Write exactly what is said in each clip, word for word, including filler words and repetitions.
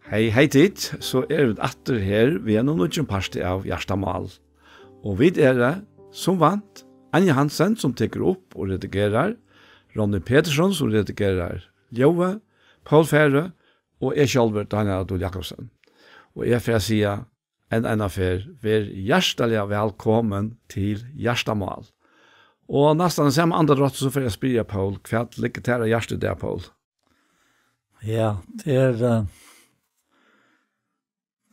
Hey, hey tit, so eru vit aftur her við einum nýggjum parti av Hjartamál. Og vit eru, sum vant, Anja Hansen, sum tekur upp og redigerar, Ronny Petersson, sum redigerar ljóðið, Poul Færø og eg sjálvur, Daniel Adol Jakobsen. Og eg fari at siga enn eina ferð, ver hjartaliga vælkomin til Hjartamál. Og næstan í sama andadrátt, so fari eg at spyrja Poul, hvat liggur tær á hjarta í dag, Poul? Ja, tað er, eh,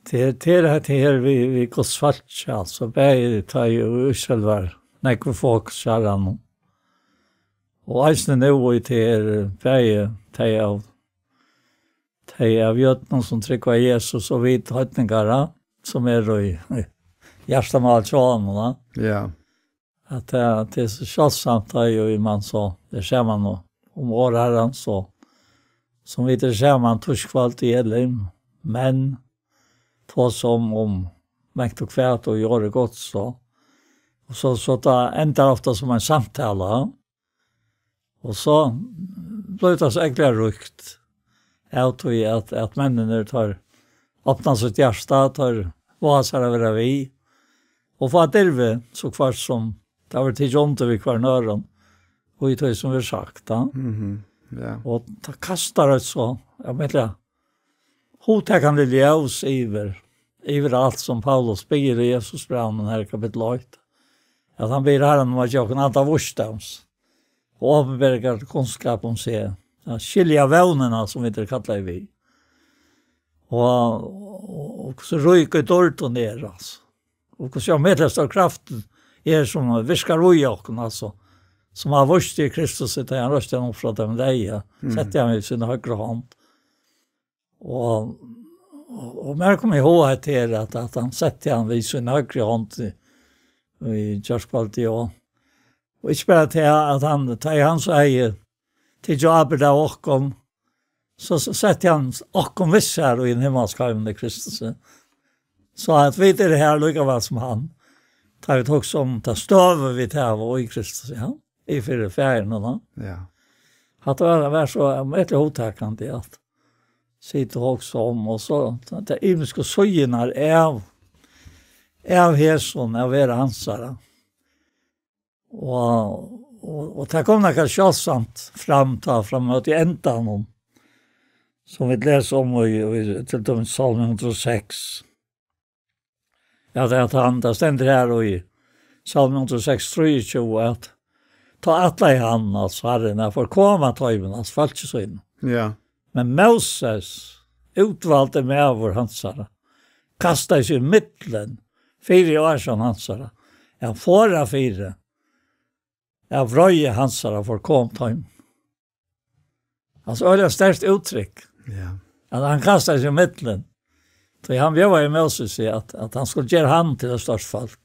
tað er, tað er hetta her við, við Guds fólki, altso, bæði tá ið Ísrael var nógv fokus hjá honum. Og eisini nú, og tað er bæði tey av, tey av jødunum, sum trúgva Jesus, og vit heidningar, sum eru í, í hjartamál hjá honum, ja. Ja. At tað, tað er so sjáldsamt, tá ið man so er saman og um orð Harrans, so sum vit eru saman týskvøld í Elim, men tosa um, um mangt og hvat og í orði Guds, so. Og so, so tað endar ofta sum ein samtala, og so blívur tað so ógvuliga ríkt av tí at, at menninir, teir opna sítt hjarta, teir vága sær at vera við, og fáa dirvi, so hvørt sum tað verður tikið undir við hvørjum øðrum, og í tí sum verður sagt, ja. Mhm, ja. Og tað kastar eitt so, ja, men, ja, hugtakandi ljós yvir, yvir alt sum Paulus biður í Efesusbrævinum her í kapittul eitt. At hann biður Harran um at geva okkum anda vísdóms og opinberingar til kunnskap um seg. At skilja vónina sum vit eru kallaðir við. Og, og, og hvussu rík í dýrdum er, altso. Og hvussu ómetaliga stór kraftin er sum virkar í okkum, altso. Sum hann vísti í Kristus, tá hann reisti hann upp frá teimum deyðu, ja. Mhm. Setti hann við sína høgru hond. Og, og, og mær kom í hug hetta her, at, at hann setti hann við sína høgru hond í, í gjárkvøldið, og, og ikki bara tað, at hann, tá ið hann so hevði tikið ábyrgd av okkum, so, so setti hann okkum við sær í ein himmalskum heim í Kristus. So at vit eru her líka væl sum hann. Tá vit hugsa um ta støðu vit hava í Kristus, ja. Í fyri Faðirin, ja. Ja. Hatta var, var so ómetaliga hugtakandi at sita og hugsa um, og so ta, ta ymisku síðurnar av, av hesum, av vera hansara. Og, og, og tað kom nakað sjáldsamt fram tá, fram móti endanum, sum vit lesa um í, í, til dømis Sálm hundrað og seks. Ja, tað er at hann, tað stendur her í Sálm hundrað og seks, trýogtjúgu, at tá ætlaði hann, altso Harrin, at forkoma teimum, altso fólki sínum. Ja. Men Móses, útvaldi maður hansara, kastaði seg í millum fyri ásjón hansara, at forða fyri, at vreiði hansara forkom teimum. Altso, øgiliga sterkt úttrykk. Ja. At hann kastaði seg í millum. Tí hann bjóðaði Móses í at, at hann skuldi gera hann til eitt stórt fólk.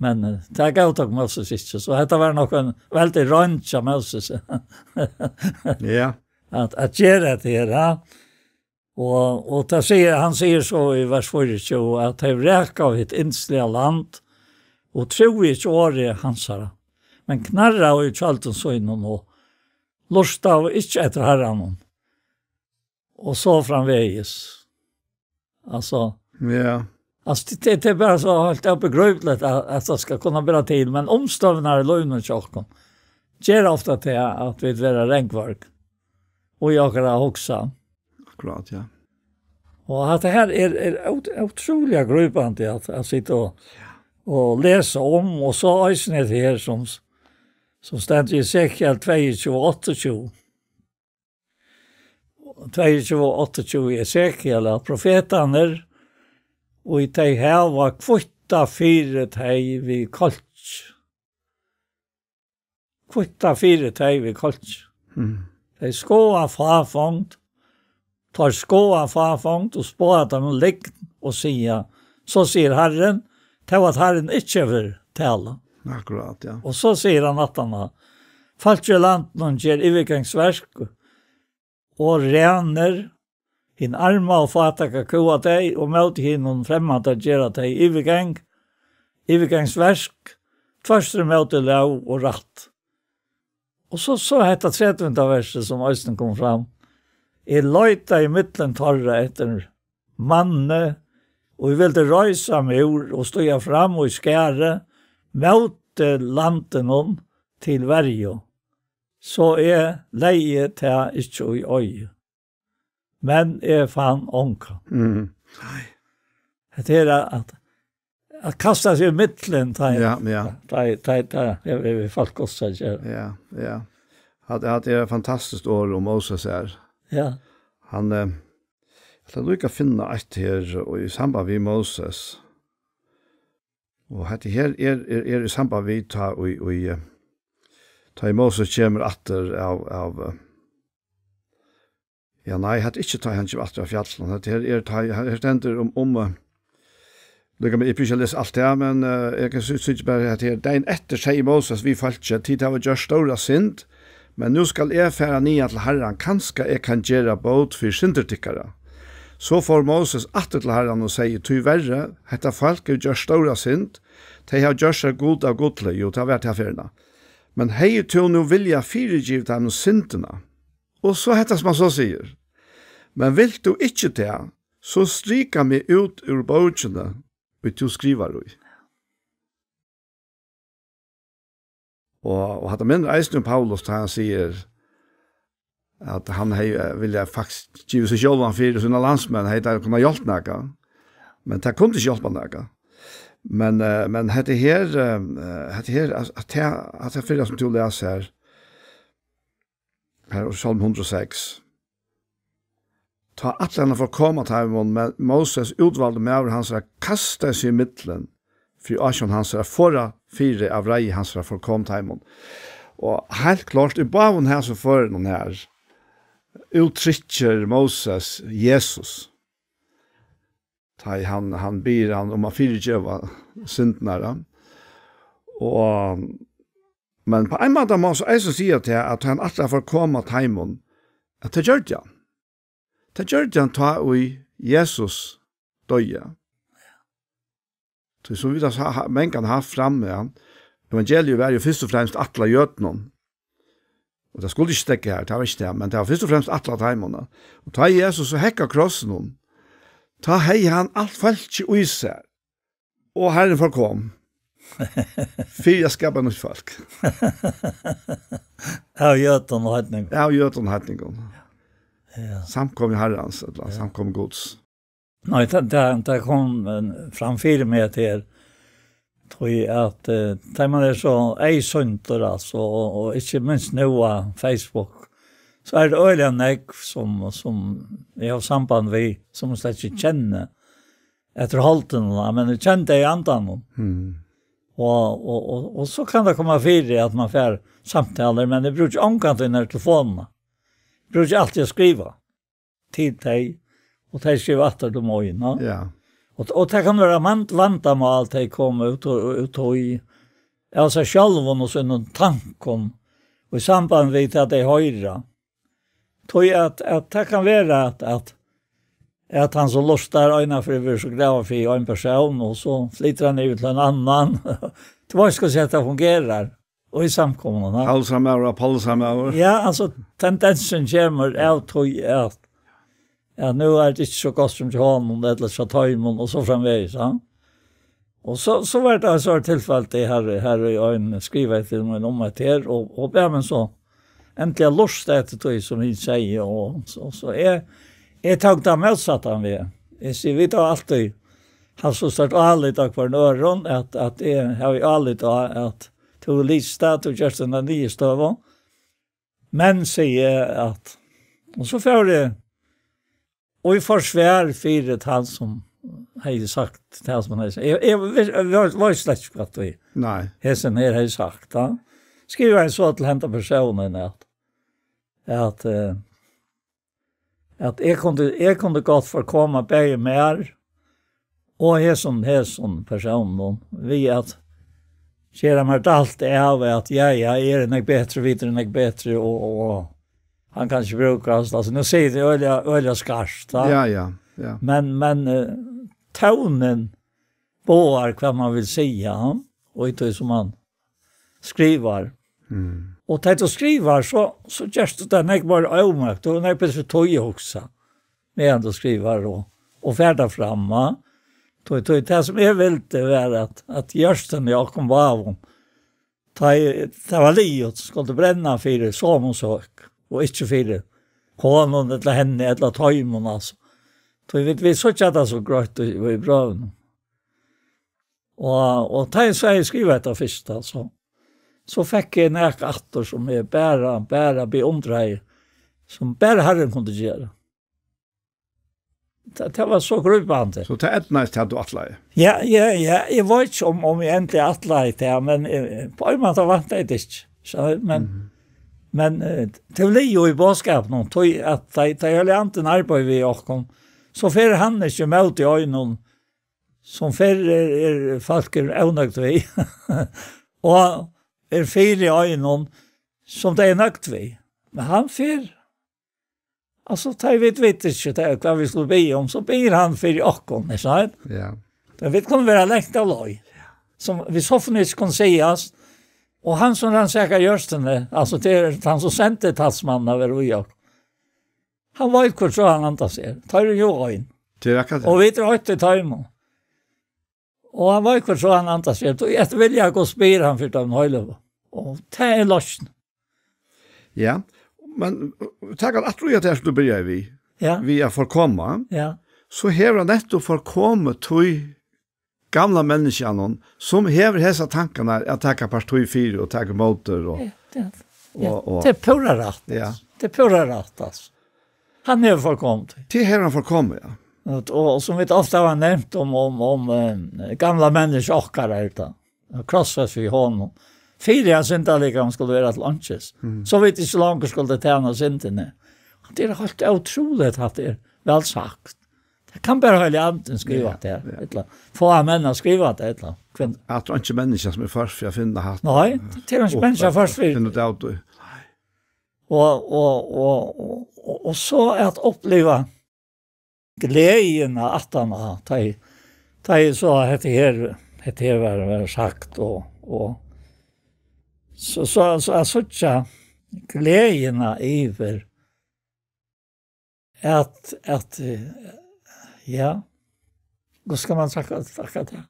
Men, eh, tað góðtók Móses ikki. So hetta var nokk ein veldig roynd hjá Móses. Ja. At, at gera hetta her, ja. Og, og tað sigur, hann sigur so í vers fýraogtjúgu, at tey vrakaðu hitt yndisliga land og trúðu ikki orði hansara, men knarraðu í tjøldum sínum og lurtaðu ikki eftir Harranum. Og so framvegis. Altso, ja. Altso, tað, tað, tað er bara so heilt óbegripligt at, at tað skal kunna bera til, men umstøðurnar í lívinum hjá okkum gera ofta tað at vit verða rangvørg og í okkara hugsan. Akkurát, ja. Og hatta her er, er ót-, ótrúliga grípandi at, at sita og, og lesa um, og so eisini hetta her sum, sum stendur í Esekiel tveyogtjúgu, áttaogtjúgu. Tveyogtjúgu, áttaogtjúgu í Esekiel, at profetarnir, og tey hava kvittað fyri tey við kálki. Kvittað fyri tey við kálki. Mm. Tey skoða fáfongd, teir skoða fáfongd og spáa teimum lygn og siga, so sigur Harrin, tó at Harrin ikki hevur talað. Akkurát, ja. Og so sigur hann aftaná, fólkið í landinum ger yvirgangsverk og rænir, hin arma og fátæka kúga tey, og móti hinum fremmanda gera tey yvirgang, yvirgangsverk, tvørturímóti lóg og rætt. Og so, so hetta tretivunda versið, sum eisini kom fram. Eg leitaði millum teirra eftir manni, og vildi reisa múr og stíga fram í skarði móti landinum til verju, so eg legði tað ikki í oyð. Men eg fann ongan. Mm. Nei. Hetta er at, at kasta seg í millum, tá, ja, ja, tá, tá, tá, ja, við, við fólk og so, ja. Ja, ja. At, at det er et fantastiskt ord om Moses her. Ja. Han, eh, jeg skal lukka finna et her, og i samband med Moses. Og hetta her er, er, er í samband við tá í, í, eh, tá í Moses kemur aftur av, av, eh, ja, nei, hetta er ikki tá hann kemur aftur av fjallinum. Hetta her er tá, her stendur um, um, eh, nú kann man, eg prøvi at lesa alt det, men, eh, eg kann sy-, síggja bara hetta her. Dagin eftir segði Moses við fólkið: Tit hava gjørt stóra synd, men nú skal eg fara niðan til Harran, kanska eg kann gera bót fyri syndir tykkara. So fór Moses aftur til Harran og segði: Tíverri, hetta fólk hevur gjørt stóra synd, tey hava gjørt sær gud av gulli, jú, tað var tað ferðina. Men hevði tú nú viljað fyrigivið teimum syndina? Og so hetta sum hann so sigur: Men vilt tú ikki tað, so strika meg út úr bókini, ið tú skrivar í. Og, og hatta minnir eisini um Paulus, tá hann sigur at hann hevði, eh, viljað faktiskt givið seg sjálvan fyri sínar landsmenn, hevði tað kunnað hjálpt nakað. Men tað kundi ikki hjálpa nakað. Men, eh, men hetta her, eh, hetta her, at, at tað, at tað fyrra sum tú les her, her er Sálm hundrað og seks. Tá ætlanin var at koma teimum, men Moses, útvaldi maður hansara, kastaði seg í millum fyri ásjón hansara, forða fyri at reiði hansara forkom teimum. Og heilt klárt, í báðum hesum førunum her, úttrykkir Moses Jesus. Tá ið hann, hann biður hann um at fyrigeva syndirnar, ja. Og, men á ein máta má so eisini siga tað, at hann ætlaði at forkoma teimum, at tað gjørdi hann. Tað gjørdi hann, tá ið Jesus doyði. Tí sum vit hava ha-, ha-, mangan havt fram, ja. Evangeliið var jú fyrst og fremst ætlað jødunum. Og tað skuldi ikki steðga her, tað var ikki tað, men tað var fyrst og fremst ætlað teimum, ja. Og tá Jesus so hekk á krossinum, tá hevði hann alt fólkið í sær. Og Harrin forkom. Fyri at skapa nýtt fólk. Av jødum og heidningum. Av jødum og heidningum. Ja. Samkomu Harrans, ella, ja, samkomu Guds. Nei, tað, tað, tað kom, eh, fram fyri meg at her, tí at, eh, tá man er so eyðsýndur, altso, og, og ikki minst nú á Facebook, so er tað øgiliga nógv sum, sum eg havi samband við, sum eg slett ikki kenni eftir holdinum, men eg kenni tey í andanum. Mm. Og, og, og, og so kann tað koma fyri at man fær samtalur, men eg brúki ongantíð hana telefonina. Eg brúki altíð at skriva til tey, og tey skriva aftur til mín, no? Ja. Og, og tað kann vera man-, vandamál, tey koma út og, út og í, av sær sjálvum og sínum tankum, og í samband við tað tey hoyra. Tí at, at tað kann vera at, at, at hann so lurtar eina ferð, verður so glaður fyri ein persón, og so flytur hann yvir til ein annan. Tú veitst, hvussu hetta fungerar. Og í samkomuna, ha? Pálsamaður og Pálsamaður. Ja, altso, tendensin kemur av tí at, ja, nú er tað ikki so gott sum hjá honum, ella hjá teimum, og so framvegis, ja. Og so, so var tað so tilfelli her, her í ein skrivaði til mín um at her, og, og bað meg so endiliga lurta eftir tí sum hon segði, og so, so eg, eg tók tað mótsatta við. Eg sigi, vit hava altíð havt so stórt álit á hvørjum øðrum, at, at eg havi álit á, at tú lýsti tað, tú gerst eina niðurstøðu. Men, sigi eg, at, og so fór eg, og eg forsvar fyri tann sum hevði sagt tað sum hann hevði sagt. Eg, eg, eg, eg, eg veit slett ikki hvat eg, nei, hesin her hevði sagt, ja. Skrivaði so til henda persónin at, at, eh, at eg kundi, eg kundi gott forkoma bæði mær og hesum, hesum persónum við at gera mær dælt av at, ja, ja, eg eri nógv betri, vit eru nógv betri, og, og, og hann kann ikki brúkast. Altso, nú sigi eg tað øgiliga, øgiliga skarpt, ja. Ja, ja, ja. Men, men, eh, tónin boðar hvat man vil siga, ja, og í tí sum man skrivar. Mm. Og tá tú skrivar, so, so gerst tú tað nógv meira ómøgt, tú hevur nógv betri tíð at hugsa, meðan tú skrivar, og, og fær tað fram, va? Tí, tí tað sum eg vildi var at, at jørðin í okkum báðum, tá eg, tað var liðugt, skuldi brenna fyri somu søk, og ikki fyri honum ella henni ella teimum, altso. Tí vit, vit síggja tað so greitt í, í brøvunum. Og, og tá eg, so eg skrivaði hetta fyrsta, so, so fekk eg nakað aftur sum eg bara, bara beundraði, sum bara Harrin kundi gera. Tað, tað var so grípandi. So tað eydnaðist, tað tú ætlaði? Ja, ja, ja, eg veit ikki um, um eg endiliga ætlaði tað, men, eh, á ein máta væntaði eg tað ikki. So, men, Mhm. men, eh, tað liggur jú í boðskapinum, tí at tá, tá Heilagi Andin arbeiðir við okkum, so fer hann ikki ímóti einum, sum fyrr er, er fólk er ónøgd við, og er fyri einum, sum tey er nøgd við. Men hann fer, altso, tá vit vita ikki, tað er, hvat vit skulu biðja um, so biður hann fyri okkum, ikki sant? Ja. Men vit kunnu vera langt av leið. Sum við Sofus kunnu sigast, og hann sum rannsakar jørðina, altso, tað er hann sum sendi talsmannin at vera í okkum. Hann veit, hvør tráð hann andast er. Teir eru jú ein. Tað er akkurát tað. Og vit eru eitt í teimum. Og hann veit, hvør tráð hann andast er. Og eftir vilja Guds biður hann fyri teimum heiligu. Og tað er loysn. Ja, men, uh, tak alt aftur í at tað sum tú byrjaði við. Ja. Við at forkoma. Ja. So hevur hann nettupp forkomið tí gamla menniskjanum, sum hevur hesar tankarnar at taka partí fyri og taka ímóti og Ja, ja, ja. og, og Tað er púra rætt, Ja. altso. Tað er púra rætt, altso. Hann hevur forkomið. Tað hevur hann forkomið, ja. Og, og sum vit ofta hava nevnt um, um, um, eh, gamla menniskju okkara, er tað. Og krossfest við honum. Fyri at syndalikamið skuldi vera til einkis. Mm. So vit ikki longur skuldu tæna syndini. Tað er heilt ótrúligt at tað er væl sagt. Tað kann bara Heilagi Andin skriva Ja, tað her, ja. ella fáa menn at skriva tað, ella hvønn At tað er ikki menniskja sum er ført fyri at finna hatta. Nei, tað er ikki Og menniskja ført fyri. finna út av tí. Og, og, og, og, og, og so at uppliva gleðina aftan á, tá eg, tá eg sá hetta her, hetta her var, var sagt, og, og so, so, so at síggja gleðina yvir at, at, eh, ja, hvat skal man siga, siga tað?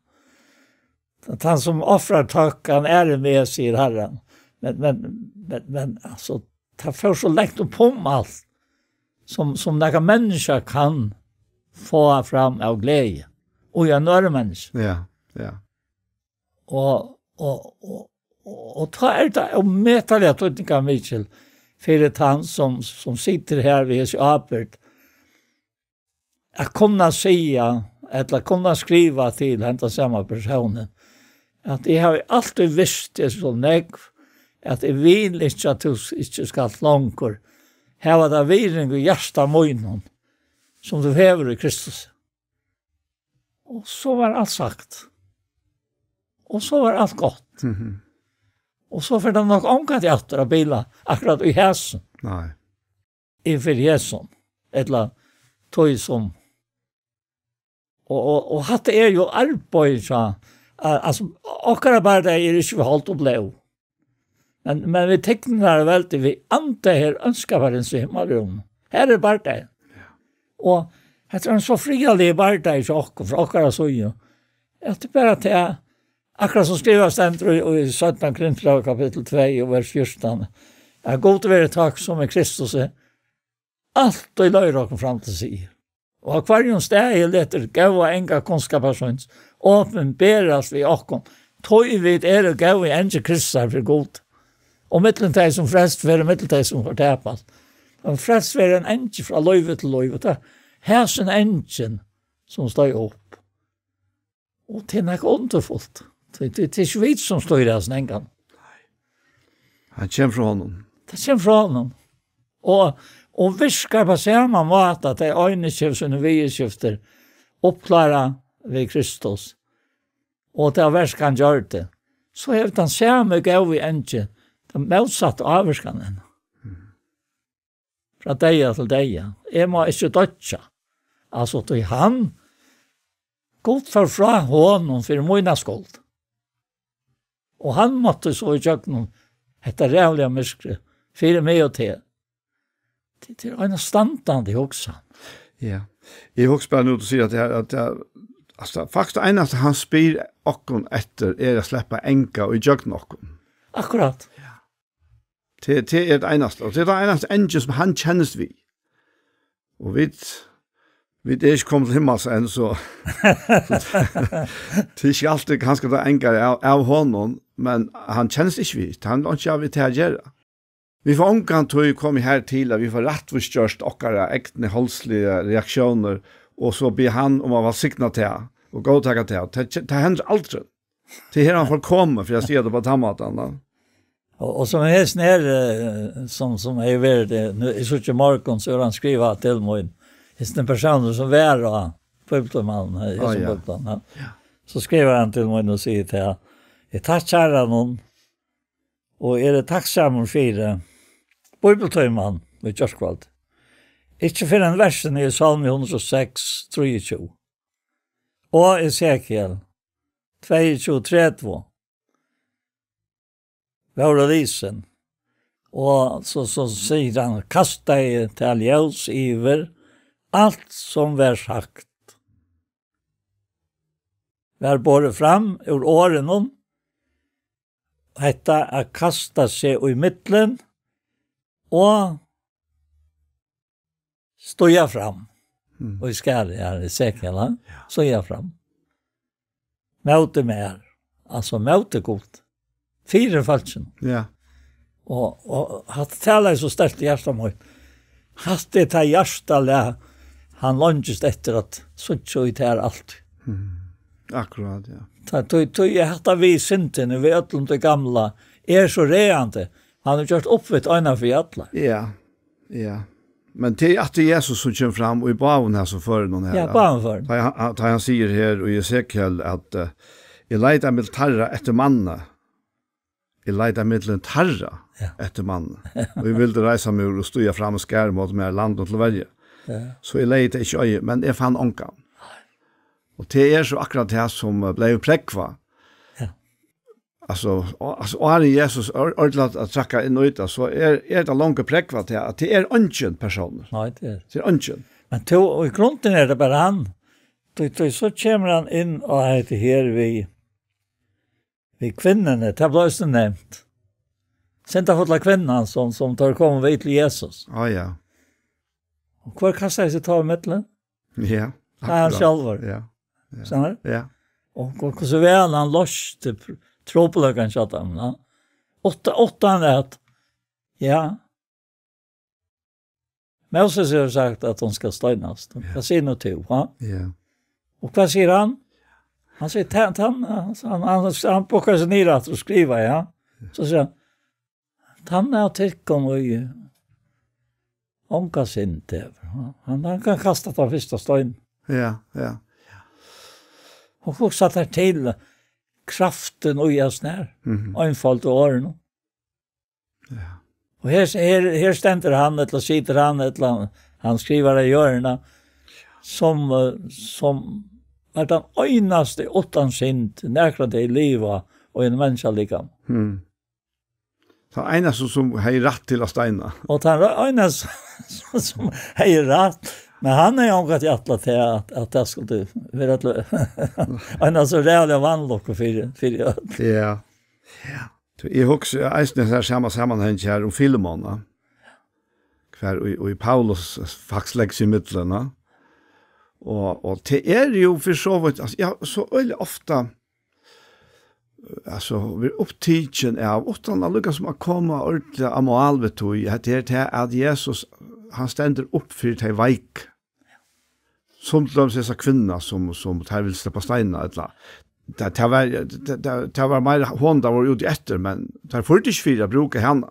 At hann sum ofrar tøkk, hann ærir meg, sigur Harrin. Men, men, men, men, altso, tað fer so langt upp um alt, sum, sum nakar menniskja kann fáa fram av gleði. Og ja, nú er menniskja. Ja, ja. Og, og, og, og, og tá er tað ómetaliga týdningarmikið fyri tann, sum, sum situr her við hesi ábyrgd, at kunna siga, ella kunna skriva til henda sama persónin, at eg havi altíð vist teg so nógv, at eg vil ikki, at tú s-, ikki skalt longur hava ta virðing í hjarta mínum, sum tú hevur í Kristus. Og so var alt sagt. Og so var alt gott. Mhm. Og so fer tað nokk ongantíð aftur at bila akkurát í hesum. Nei. Eg fyri hesum, ella tí sum. Og, og, og hatta er jú arbeiði, ja. Al-, altso, okkara bardagi er ikki við hold og blóð. Men, men við tekningar og veldi, við anda her, ønska var ein himmalrúm. Her er bardagi. Ja. Og hetta er ein so friðarligur bardagi hjá okkum, frá okkara síðu. At tað bara til, akkurát sum skrivað stendur í, í seinna Korintbrævi kapittul tvey og vers fjúrtan, at Gud veri takk, sum í Kristus er altíð leiðir okkum fram til sigur. Og á hvørjum staði letur góða anga kunnskapar síns opinberast við okkum, tí vit eru góðir angir Kristusar fyri Gud. Og millum tey, sum frelst verða, og millum tey, sum fortapast. Men frelst verður ein angi frá lívi til lív, og tað er hesin angin, sum stóð upp. Og tað er nakað undurfult. Tað, tað, tað er ikki vit, sum stýra hasum anganum. Hann kemur frá honum. Tað kemur frá honum. Og, og virkar á sama máta, at tað eina kemur síni viðurskiftir, uppklára við Kristus. Og tað verk hann gjørdi. So hevur tann sami góði angi, tann mótsatta ávirkan enn. Frá deyða til deyða. Eg má ikki doyggja. Altso, tí hann, Gud fór frá honum fyri mína skuld. Og hann mátti so ígjøgnum hetta ræðuliga myrkrið fyri meg og teg. Tað, tað er ein standandi hugsan. Ja. Eg hugsi bara nú, tú sigur at tað her, at tað, altso, faktiskt, tað einasta hann spyr okkum eftir, er at sleppa anga í gjøgnum okkum. Akkurát. Ja. Tað, tað er tað einasta, og tað er tað einasta angin, sum hann kennist við. Og vit, vit eru ikki komin til himmals enn, so, so tað er ikki altíð kanska tað angar av, av honum, men hann kennist ikki við, hann er ikki av við tað at gera. Vit fáa ongantíð komið har til, at vit fáa rættvísgjørt okkara egnu heilsuligu reaktiónir, og so biðja hann um at vælsigna tað og góðtaka tað. Tað, tað hendir aldri. Tað er her hann fær koma, fyri at siga tað á tann mátan, tá. Og, og sum hesin her, eh, sum, sum hevur verið, eh, nú, eg síggi í morgun, so hevur hann skrivað til mín. Hesin persónur sum var á Bíbliutímanum, eh, Á, hesin ja. Bíbliutímanum, ja. Ja. So skrivar hann til mín og sigur til hann: "Eg takki Harranum, og eri takksamur fyri Bíbliutíman í gjárkvøldið. Ikki fyrr enn versini í Sálmi hundrað og seks, trýogtjúgu, og Esekiel tveyogtjúgu, tretivu vóru lisin." Og so, so sigur hann: "Kastaði tað ljós yvir alt sum var sagt. Var borið fram úr orðunum, hetta at kasta seg í millum og stíga fram." Mm. Og í skarið, ja, í sekjala, Ja. stíga fram. Móti mær, altso móti Gud, fyri fólkinum. Ja. Og, og hatta talar so sterkt í hjarta mítt. Hatta er tað hjartalag, hann leingist eftir at síggja í tær alt. Mm. Akkurát, ja. Tá, tí, tí er hatta við syndini, við øllum tí gamla, er so ræðandi. Hann hevur gjørt upp við eina fyri allar. Ja, ja. Men tað er aftur Jesus sum kemur fram í báðum hasum førunum her, Ja, ja. báðum førunum. Tá hann, tá hann sigur her í Esekiel at, eh, "Eg leitaði millum teirra eftir manni. Eg leitaði millum teirra Ja. eftir manni. Og eg vildi reisa meg úr og stíga fram og skara móti mær land og til verja. Ja. So eg leitaði ikki eigi, men eg fann ongan." Og tað er so akkurát tað sum, eh, bleiv prógvað. Ja. Altso, og, altso, áðrenn Jesus or-, ordiliga at, at trakka inn í tað, so er, er tað longu prógvað tað, at tað er eingin persónur. Nei, tað er Tað er eingin. Men tó, og í grunden er tað bara hann. Tí, tí so kemur hann inn á hetta her við, við kvinnuni. Tað bleiv eisini nevnt. Syndafulla kvinnan, sum, sum teir komu við til Jesus. Á, ja. Og hvør kastaði seg tá í millum? Ja, Tað er hann akkurát. sjálvur. Ja, ja. Skilur? Ja. Og hva-, hvussu væl hann loysti pr-, trupulleikan hjá teimum, ja. Átta, átta hann at, ja. Moses hevur sagt at hon skal steinast. Ja. Hvat sigur nú tú, ha? Ja. Og hvat sigur hann? Hann sigur, "Tann, tann", hann, hann, hann, hann bukar seg niður aftur og skrivar, ja. So sigur hann, "Tann av tykkum, ið onga synd hevur, hann, hann kann kasta tann fyrsta stein." Ja, ja. Og hugsa tær til kraftin í hasum her, Mhm. einføldu orðunum. Ja. Og her, her, her stendur hann, ella situr hann, ella hann, hann skrivar á jørðina, sum, eh, sum er tann einasti uttan synd, nakrantíð í lívi og í ein menniskjalikam. Mhm. Tann einasti, sum hevði rætt til at steina. Og tann ra-, einasti, sum, sum hevði rætt, men hann hevði ongantíð ætlað til at, at tað skuldi vera til, einasti ræðuliga vanlukku fyri, fyri øll. Ja. Ja. Eg hugsi eisini í hesum sama samanhangi her um Filemon, ja. Hvar í, í Paulus faktiskt leggur seg í millum, ja. Og, og tað er jú fyri so vítt, altso, ja, so øgiliga ofta, altso, verið upptikin av, uttan at líkasum at koma ordiliga á mál við tí, at tað er tað, at Jesus, hann stendur upp fyri tey veik. Sum til dømis hesa kvinnuna, sum, sum teir vildu sleppa steina, ella, tað, tað var, tað, tað, tað var meira hon, tað var úti eftir, men teir førdu ikki fyri at brúka hana.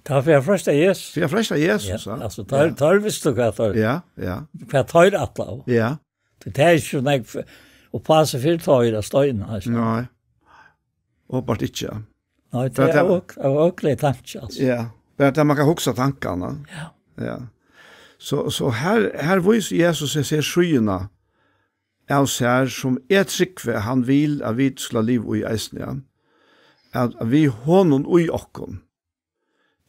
Tað var fyri at freista Jesus. Fyri at freista Jesus, Ja, ja. altso, teir, Ja. teir vistu hvat teir, Ja, ja. hvat teir ætlaðu. Ja. Tí tað er ikki so nógv f-, og passa fyri teir at steina, altso. Nei. Openbart ikki, ja. Nei, Tað tað er er óg-, ógvuligur tanki, altso. Ja. Bara tað, man kann hugsa tankarnar. Ja. Ja. So, so her, her vísir Jesus hesa her síðuna av sær, sum eg trúgvi, hann vil, at vit skulu liva í eisini, ja. At, at við honum í okkum.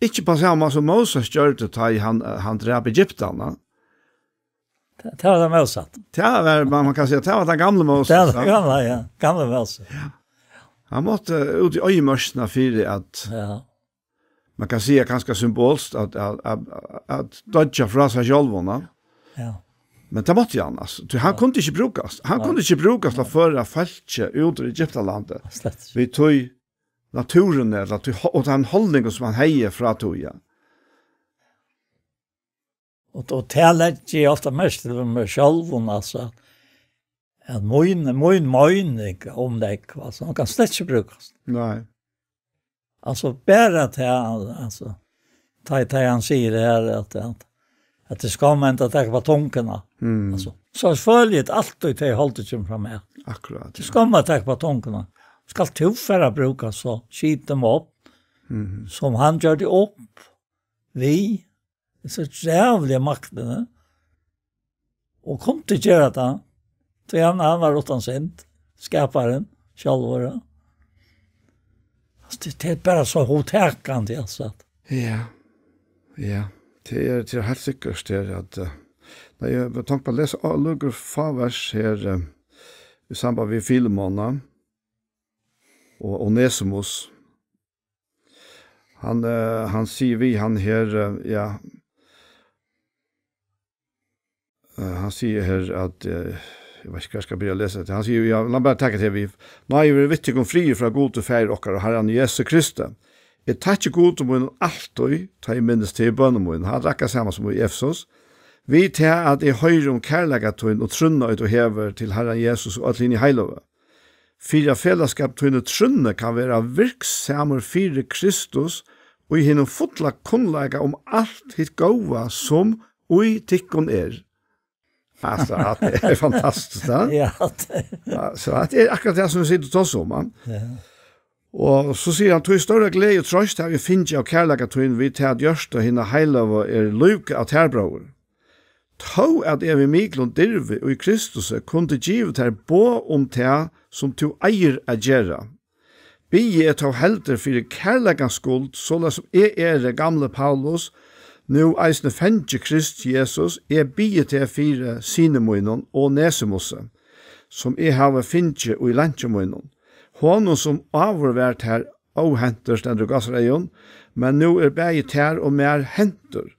Ikki á sama máta sum Moses gjørdi, tá ið hann, hann drap Egyptararnar. Tað, tað var tað mótsatta. Tað var, man, man kann siga, tað var tann gamli Móses, Tað var ja. tað gamla, ja. Gamla Móses. Hann mátti út í oyðimørkina fyri at, Ja. man kann siga kanska symbolskt, at, at, at, at doyggja frá sær sjálvum, ja. Ja. Men tað mátti hann, altso. Tí hann Ja. kundi ikki brúkast. Hann Nei. kundi ikki brúkast at føra fólkið út úr Egyptalandi. Slett. Við tí náttúruni, ella tí ho-, og tann holdningur, sum hann hevði frá tí, ja. Og, og tað leggi eg ofta merki til meg sjálvum, altso, at mín, mín meining um tað, altso, hon kann slett ikki brúkast. Nei. Altso, bara tað, altso, tá, tá hann sigur her, at, at, at tað skal man ikki taka upp á tunguna. Mm. Altso, so føli eg altíð, tað eg haldi kemur fram her. Akkurát, Tað ja. skal man taka upp á tunguna. Skal tú fara at brúka so, skita meg upp, Mhm. sum hann gjørdi upp við, so jævliga maktini. Og kundi gera tað. Tí hann, hann var uttan synd, skaparin, sjálvur. Altso, tað, tað er bara so hugtakandi, altso. Ja, ja. Tað er, tað er heilt sikkurt, tað er at, eh, nei, eg vil tanka at lesa á-, nøkur fá vers her, eh, í samband við Filemona og Onesimus. Hann, eh, hann sigur við hann her, eh, ja, eh, hann sigur her at, eh, eg veit ikki hvar eg skal byrja at lesa hetta. Hann sigur, ja, lat meg bara taka tað við. Nei, eg vil við tykkum friður frá Gudi, Faðir okkara og Harran Jesu Kristi. Eg takki Gudi mínum altíð, tá eg minnist teg í bønum mínum. Hann rakar sama sum í Efesus. Við tað at eg hoyri um kærleika tín og trúnna, ið tú hevur til Harran Jesus og øll hini heiløgu. Fyri at felagsskap tín í trúnni kann vera virksamur fyri Kristus í hinum fulla kunnleika um alt hitt góða, sum í tykkum er. Altso, hatta er fantastiskt, ja. Ja, tað Ja, so hatta er akkurát tað, sum vit sita og tosa um, ja. Ja. Og so sigur hann, tí stóra gleði og trøst havi eg fingið av kærleika tín við tað, at hjørta hinna heiløgu er lívgað av tær, bróðir. Tó at eg við miklum dirvi í Kristusi kundi givið tær boð um tað, sum tú eigur at gera, biði eg tó heldur fyri kærleikans skuld, soleiðis sum eg eri, gamli Paulus, nú eisini fangi Krists Jesus, eg biði teg fyri syni mínum, Onesimusi, sum eg havi fingið í leinki mínum, honum, sum áður var tær óhentur, stendur í gásareygum, men nú er bæði tær og mær hentur.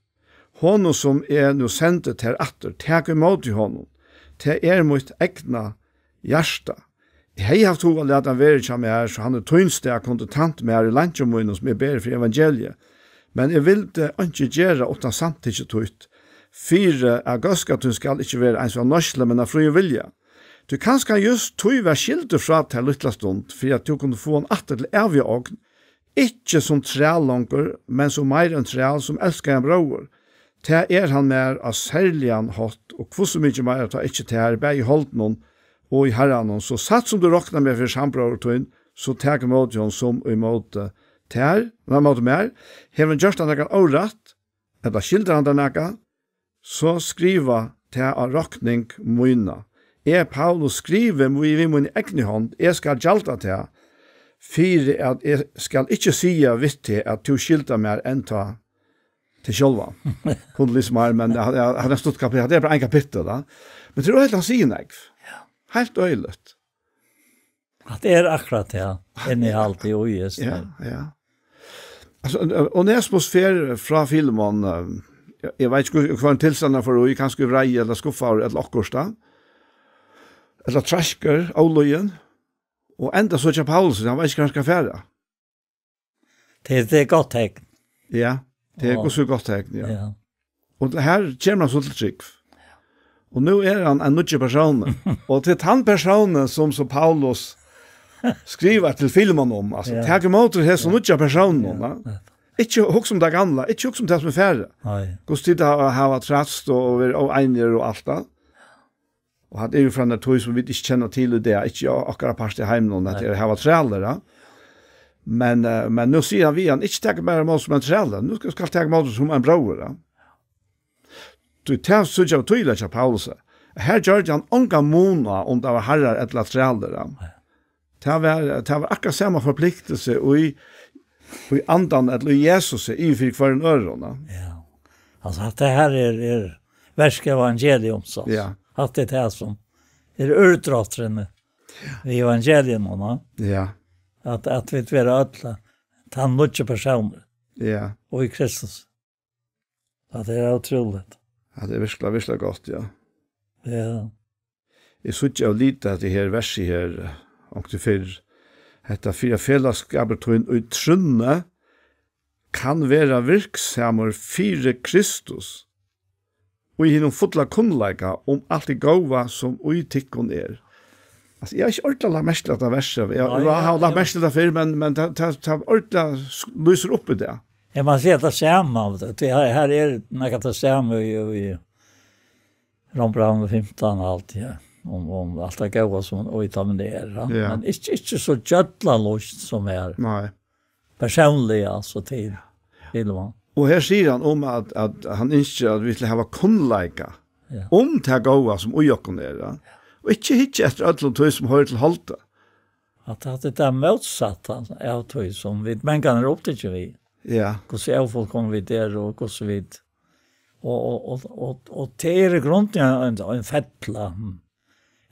Honum, sum eg nú sendi tær aftur, tak ímóti honum. Tað er mítt egna hjarta. Eg hevði havt hug at lata hann vera hjá mær, so hann í tín stað kundi tænt mær í leingjum mínum, sum eg beri fyri evangeliið. Men eg vildi einki gera uttan samtykki títt, fyri at góðskap tín skal ikki vera eins av nýtslu, men av fríum vilja. Tí kanska hann júst tí var skildur frá tær lítla stund, fyri at tú kundi fáa hann aftur til æviga ogn, ikki sum træl longur, men sum meira enn træl, sum elskaðan bróður. Tað er hann mær á serligan hátt, og hvussu mikið meira tá ikki tær, bæði í holdinum og í Harranum. So satt sum tú roknar meg fyri sambróður tín, so tak ímóti honum sum ímóti tær, nei, ímóti mær. Hevur hann gjørt tær nakran órætt, ella skyldar hann tær nakað, so skriva tað á rokning mína. Eg, Paulus, skrivi við, við míni egnu hond, eg skal gjalda tað, fyri at eg skal ikki siga við teg, at tú skyldar mær enn tá teg sjálvan. Kundi lisið meir, men hann, hann, hann er stutt kapittul, hann er bara ein kapittul, tá. Men tað er øgiliga, hann sigur nógv. Ja. Heilt øgiligt. At tað er akkurát tað, innihaldið í, ja, ja. Altso, Onesimus fer frá Filemon, eh, eg, eg veit ikki, hvat hann tilstandin var í, kanska í reiði ella skuffaður ella okkurt, tá. Ella treiskur, ólýðin. Og endar so hjá Paulus, hann veit ikki, hvar hann skal fara. Tað, tað er gott tekn. Ja, tað er Og gott, so gott tekn, ja. Ja. Og her kemur hann so til trúgv. Og nú er hann ein nýggjur persónur. Og til tann persónin, sum so Paulus skrivar til Filemon um, altso, Ja. tak ímóti hesum Ja. nýggja persóninum, Ja. va? Ikki hugsa um tað gamla, ikki hugsa um tað sum er farið. Nei. Hvussu tit hava, hava trast og, og verið óeinir og alt tað. Og hann er jo frá eini tíð sum vit ikki kenna til í dag, ikki á okkara part í heiminum, at Nei. tey hava trælir, ja. Men, eh, men nú sigur hann við hann, ikki tak meg bara sum ein træl, nú skal, skal taka meg sum ein bróður, ja. Tí tað síggja vit týðiliga hjá Paulusi. Her gjørdi hann ongan mun á, um tað var harrar ella trælir, ja. Nei. Tað var, tað var akkurát sama forpliktilsi í, í andan ella í Jesusi yvir fyri hvørjum øðrum, ja. Ja. Altso, at tað her er, er verk evangeliums, altso. Ja. At tað er tað sum er útdrátturin í evangelium, va? Ja. At, at vit verða øll tann nýggji persónur. Ja. Og í Kristus. Ja, tað er ótrúligt. Ja, tað er virkuliga, virkuliga gott, ja. Ja. Eg síggi av liti at tað her versið her, eh, onkuntíð fyrr, hetta: "Fyri at felagsskapur tín í trúnni kann vera virksamur fyri Kristus, í hinum fulla kunnleika um alt tað góða, sum í tykkum er." Altso, eg havi ikki ordiliga lagt merki til hetta versið. Eg, nei, eg havi lagt merki til tað fyrr, men, men tað, tað, tað ordiliga s-, lýsir upp í tað. Eg má siga tað sama, tað her, her er nakað tað sama í, í Rómbrævinum fimtan og alt, ja. Um, um alt tað góða sum í teimum er, ja. Ja. Men ikki, ikki so djøllandi sum her. Nei. Persónliga, altso, til, til hann. Og her sigur hann um at, at hann ynskir at vit skulu hava kunnleika, ja, um tað góða sum í okkum er, ja. Og ikki hyggja eftir øllum tí sum hoyrir til holdið. At, at tað er mótsatt, altso, av tí sum vit mengan eru upptikin við. Ja. Hvussu ófullkomin vit eru, og hvussu vit, og, og, og, og, og tað er í grundini ein, ein fella, hm.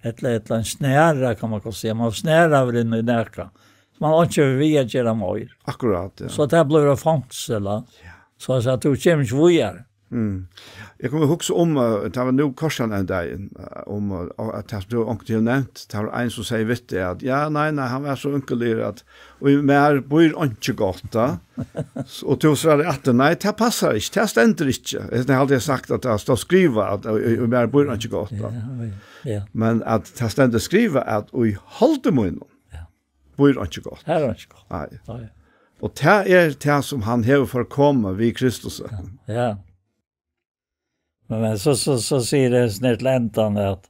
Ella, ella ein snara, kann man gott siga. Man snarar inn í nakað, sum man ikki hevur við at gera meir. Akkurát, ja. So tað blívur eitt fongsul, ja. So at tú kemur ikki víðari. Mm. Eg kom at hugsa um, eh, tað var nú kortini ein dagin, eh, um, eh, at tað, tú onkuntíð hevur nevnt, tað var ein sum segði við teg at, ja, nei, nei, hann var so ónkuligur at, og í mær býr einki gott, ja. S-, og tú svarar aftur, nei, tað passar ikki, tað stendur ikki. Eg haldi eg sagt at tað stóð skrivað at, og, og, og mær býr einki gott, ja. Ja, ja, ja. Men at tað stendur skrivað at, og í holdi mínum, ja, býr einki gott. Her er einki gott. Nei. Nei. Og tað er tað sum hann hevur forkomið við Kristus. Ja, ja. Men, men so, so, so sigur hesin her til endan at,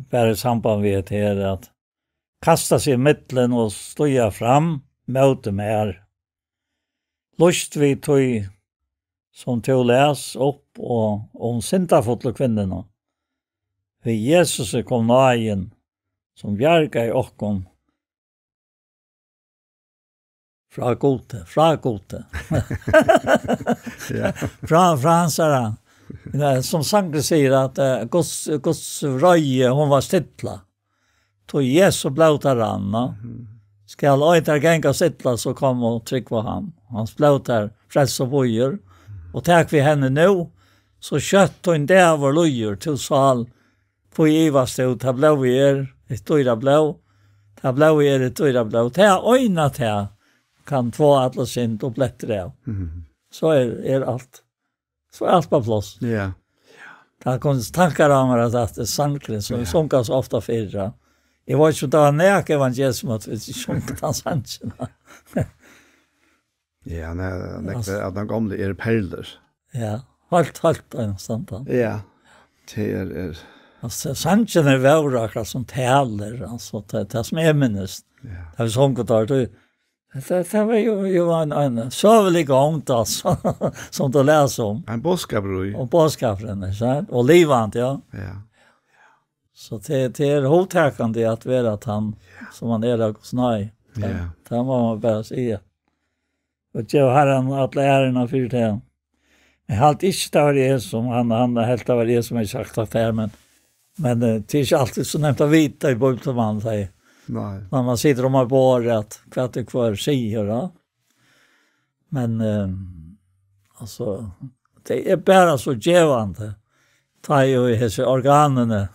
bara í samband við hetta her, at kasta seg í millum og stíga fram móti mær. Lýst við tí, sum tú las upp, og um syndafullu kvinnuna. Við Jesusi kom náðin, sum bjargaði okkum frá Gudi, frá Gudi. Ja. Frá, frá hansara. Ja, sum sangurin sigur, at, eh, Guds, Guds vreiði, hon var stillað. Tí Jesu blóð tað rann, no? Mhm. Skal ein tær gangast illa, so kom og trúgv á hann. Hans blóð tær frelsir og býr. Og tak við henni nú, so skjótt tín dagur líður, tú sál, hví ivast tú, tað blóðið er eitt dýra blóð, tað blóðið er eitt dýra blóð, tað eina tað kann tváa alla synd og blettir av. Mhm. So er, er alt. So er alt á pláss. Ja. Tað kom tankar á meg at, at sangurin, sum, ja, vit sungu so ofta fyrr, ja. Eg veit ikki um tað var nakað evangelium at vit sungu tann sangin. Ja, nei, nei, altso, at tann gamli er perlur. Ja, heilt, heilt einastandandi. Ja, tað er, er. Altso, sangirnir vóru akkurát sum talur, altso, tað, tað sum eg minnist. Ja. Tað vit sungu tá, tað, tað, tað var jú, jú ein, ein søgulig gongd, altso, sum tú lesur um. Ein boðskapur í. Og boðskapurin, ikki sant? Og livandi, ja. Ja. So tað, tað er hugtakandi at vera tann, ja, sum man er av Guds náði. Tað, ja, tað má man bara siga. Og geva Harranum alla æruna fyri tað. Eg haldi ikki, tað var eg sum, hann, hann helt, tað var eg sum hevði sagt hatta her, men, men, eh, tað er ikki altíð so nemt at vita í Bíbliuni, sum hann sigur. Nei. Men man situr um at borða at hvat er hvør sigur, ja. Men, eh, altso, tað er bara so gevandi. Tá ið hesi organini,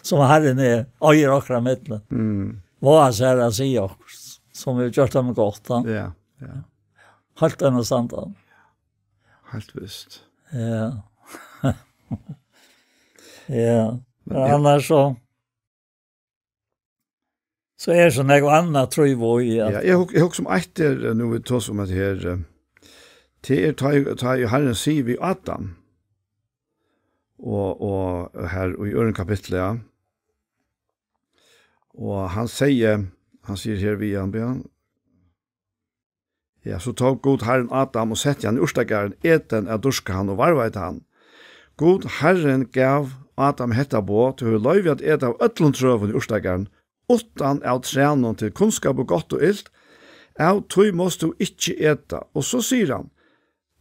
sum Harrin er, eigur okkara millum. Mm. Vága sær at siga okkurt, sum hevur gjørt teimum gott, ja. Ja, ja. Heilt einastandandi. Heilt vist. Ja. Ja. Men eg annars so, so er so nógv annað, trúgvi eg, at... Ja, eg hug-, eg hugsi um eitt er, eh, nú vit tosa um hetta her, eh, tað er tá, tá ið Harrin sigur við Adam, og, og her í øðrum kapitli, ja. Og hann segði, hann sigur her við hann, ja, ja, so tók Gud Harrin Adam og setti hann í urtagarðin Eden at dýrka hann og varðveita hann. Gud Harrin gav Adam hetta boð: Tú hevur loyvi at eta av øllum trøum í urtagarðinum, uttan av trænum til kunnskap og gott og ilt, av tí mást tú ikki eta. Og so sigur hann: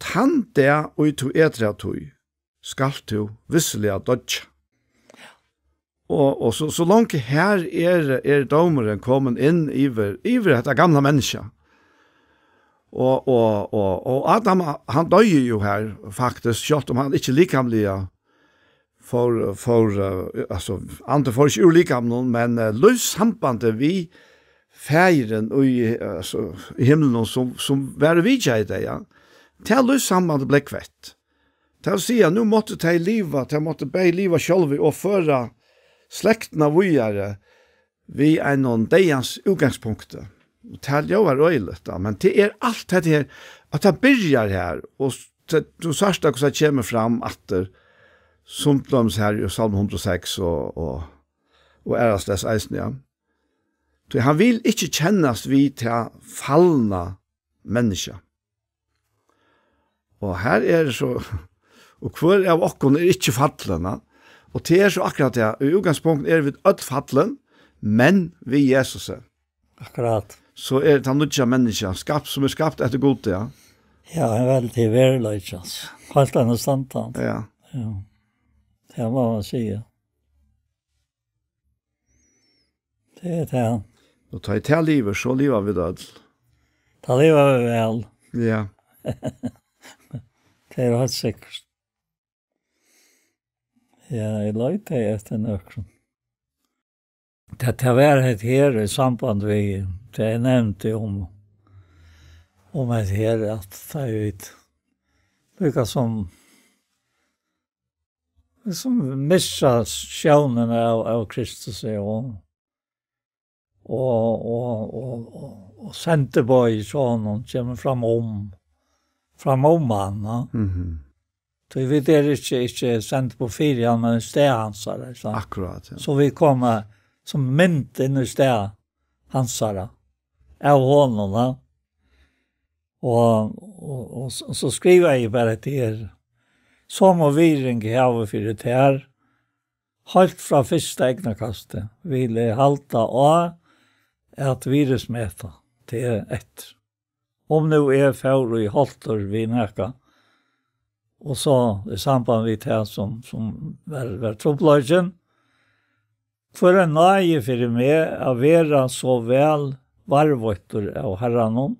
Tann dag ið tú etur av tí, skalt tú vissiliga doyggja. Og, og so, so langt her er, er dómurin komin inn yvir, yvir hetta gamla menniskja. Og, og, og, og Adam, hann doyði jo her, faktisk, sjálvt um hann ikki likamliga fór, fór, eh, altso, andin fór ikki úr likaminum, men, eh, lívssambandið við Faðirin í, eh, altso, í himlinum, sum, sum var og vitjaði tey, ja. Tað lívssambandið bleiv kvett. Tað vil siga, nú máttu tey liva, tey máttu bæði liva sjálvi og føra slektina víðari við einum deyðans útgangspunkti. Og tað ljóðar øgiligt, ja, men tað er alt hetta her, at tað byrjar her, og s-, tað, tú sært, at tað kemur fram aftur, sum til dømis her í Sálm hundrað og seks og, og, og aðrastaðis eisini, ja. Tí hann vil ikki kennast við tað falna menniskja. Og her er so, og hvør av okkum er ikki fallin, ja? Og tað er so akkurát tað, í útgangspunktinum eru vit øll fallin, men við Jesusi. Akkurát. So er tað nýggja menniskja, skapt, sum er skapt eftir Gudi, ja. Ja, ein veldig veruleiki, altso. Heilt annað standard. Ja. Ja. Tað má man siga. Tað er tað. Og tá ið tað livir, so liva vit øll. Tá liva vit væl. Ja. Tað er heilt sikkurt. Ja, eg leiti eftir nøkrum. Tað, tað var hetta her í samband við, tað eg nevndi um, um hetta her, at tað er vit, líka sum, sum missa sjónina av, av Kristus, og, og, og, og, og, og sendiboðið hjá honum kemur fram um, fram um hann, ja. Mhm. Tí vit eru ikki, ikki send upp á fyri hann, men í stað hansara, ikki sant? Akkurát, ja. So vit koma sum mynd inn í stað hansara, av honum, ja. Og, og, og s-, so skrivaði eg bara hetta her. Somu virðing havi fyri tær, heilt frá fyrsta eygnakasti vil eg halda á at virðismeta teg eftir. Um nú eg fór í holtur við nakað, og so í samband við tað sum, sum var, var trupulleikin, hvør ein náði fyri meg at vera so væl varðveittur av Harranum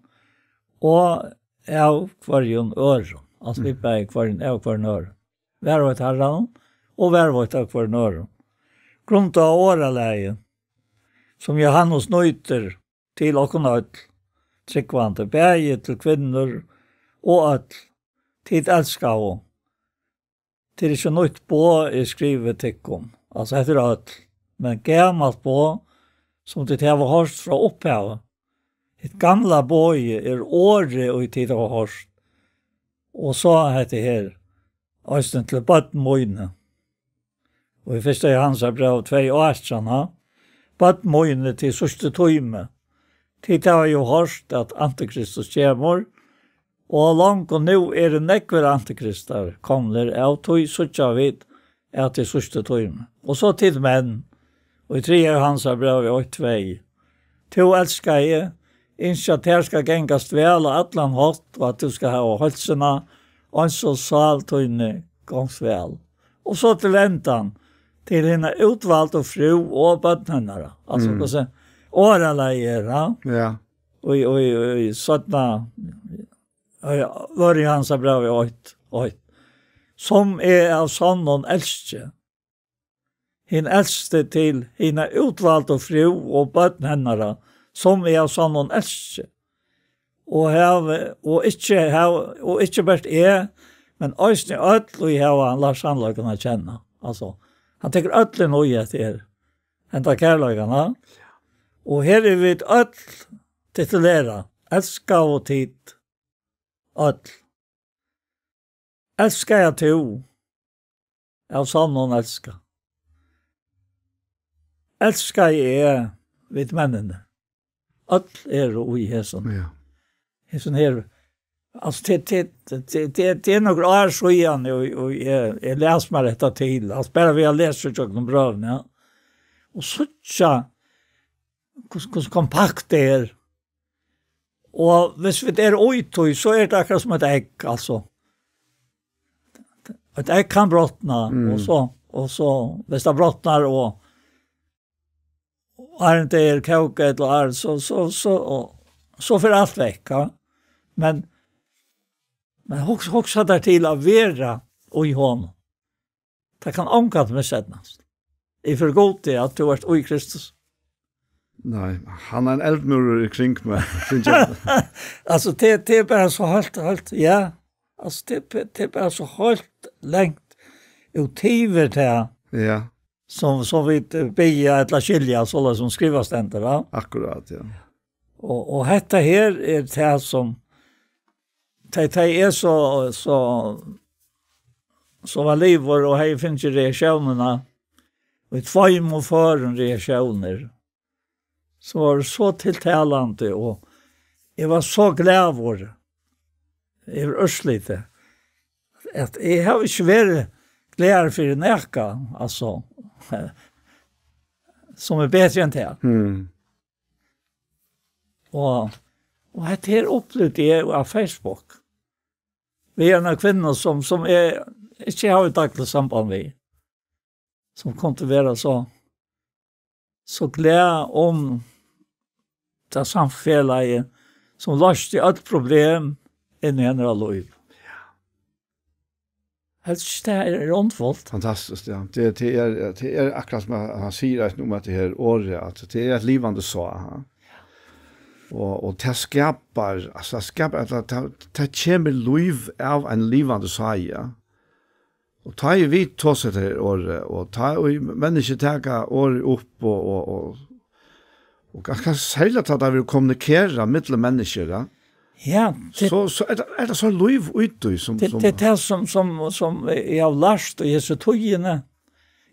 og av hvørjum øðrum. Altso, vit bæði hvørjum, av hvørjum øðrum. Varðveitt Harranum og varðveitt av hvørjum øðrum. Grundað á orðalagið, sum Jóhannes nýtir til okkum øll, trúgvandi, bæði til kvinnur og øll, tit elskaðu. Tað er ikki nýtt boð, eg skrivi tykkum. Altso, hetta er øll. Men gamalt boð, sum tit hava hoyrt frá upphavi. Hitt gamla boðið er orðið, ið tit hava hoyrt. Og so hetta her, eisini til børn míni. Og í fyrsta Jóhannesarbrævi tvey átjan, ha? Børn míni, tað er síðsti tími. Tit hava jú hoyrt, at Antikristus kemur, og longu nú eru nógvir antikristar komnir, av tí síggja vit, at tað er síðsti tími. Og so tit menn, og í triðja Jóhannesarbrævi eitt tvey. Tú elskaði, ynskja, at tær skal gangast væl á allan hátt, og at tú skal hava heilsuna, eins og sál tíni gongst væl. Og so til endan, til hina útvaldu frú og børn hennara. Altso, mm, hvussu orðalagið er, ha? Ja. Og í, og í, og í seinna, og í, Jóhannesarbrævi eitt, eitt. Sum eg av sonnum elski. Hin elsti til hina útvaldu frú og børn hennara, sum eg av sonnum elski. Og havi, og ikki havi, og ikki bert eg, men eisini øll, ið hava lært sannleikan at kenna. Altso, hann tekur øll inn í hetta her, henda kærleikan, ha? Og her eru vit øll titulerað, elskaðu tit øll. Elskaði tú, av sonnum elska. Elskaði eg, vit menninir. Øll eru í hesum. Ja. Hesum her, altso, tað, tað, tað, tað, tað er nøkur ár síðan, og, og eg, eg las mær hetta til, altso, bara við at lesa ígjøgnum brøvini, ja. Og síggja, hvussu, hvussu kompakt tað er. Og hvis vit eru í tí, so er tað akkurát sum eitt egg, altso. Eitt egg kann brotna, mm, og so, og so, hvis det brotnar, og, og er det kók, eller er, så, så, så, og, så fer alt vekk, ja. Men, men hugsa, hugsa tær til at vera í honum. Tað kann ongantíð miseydnast. Eg fyri Gudi, at tú ert í Kristus. Nei, hann er ein eldmúrur í kring meg, kring meg. Altso, tað, tað er bara so heilt, heilt, ja. Altso, tað, tað er bara so heilt langt út yvir tað, ja, sum, sum vit, eh, biðja ella skilja, soleiðis sum skrivað stendur, va? Akkurát, ja. Og, og hetta her er tað sum, tað, tað er so, so, so var Livur og hevði fingið reaktiónina, við tveimum førum reaktiónir, sum vóru so tiltalandi, og eg var so glaður yvir úrslitið, at eg havi ikki verið glaður fyri nakað, altso, sum er betri enn tað. Mm. Og, og hetta her upplivdi eg á Facebook. Við eina kvinnu, sum, sum eg ikki havi dagligt samband við, sum kundi vera so, so glað um tað samfelagið, sum loysti øll problem inn í hennara lív. Helst ikki, tað er, er óndfult. Fantastiskt, ja. Tað, tað er, tað er akkurát sum hann, hann sigur, eisini um at tað her orðið, at tað er eitt livandi sá, ha. Og, og tað skapar, altso, tað skapar, at tað, tað, tað kemur lív av ein livandi sái, ja. Og tá ið vit tosa hetta her orðið, og tá ið menniskju taka orðið upp, og, og, og, og kanska serliga tá tað verður kommunikerað millum menniskju, ja. Ja, tað, so, so er tað, er tað so lív út í, sum, tað, sum tað er tað, sum, sum, sum eg havi lært í hesi tíðini,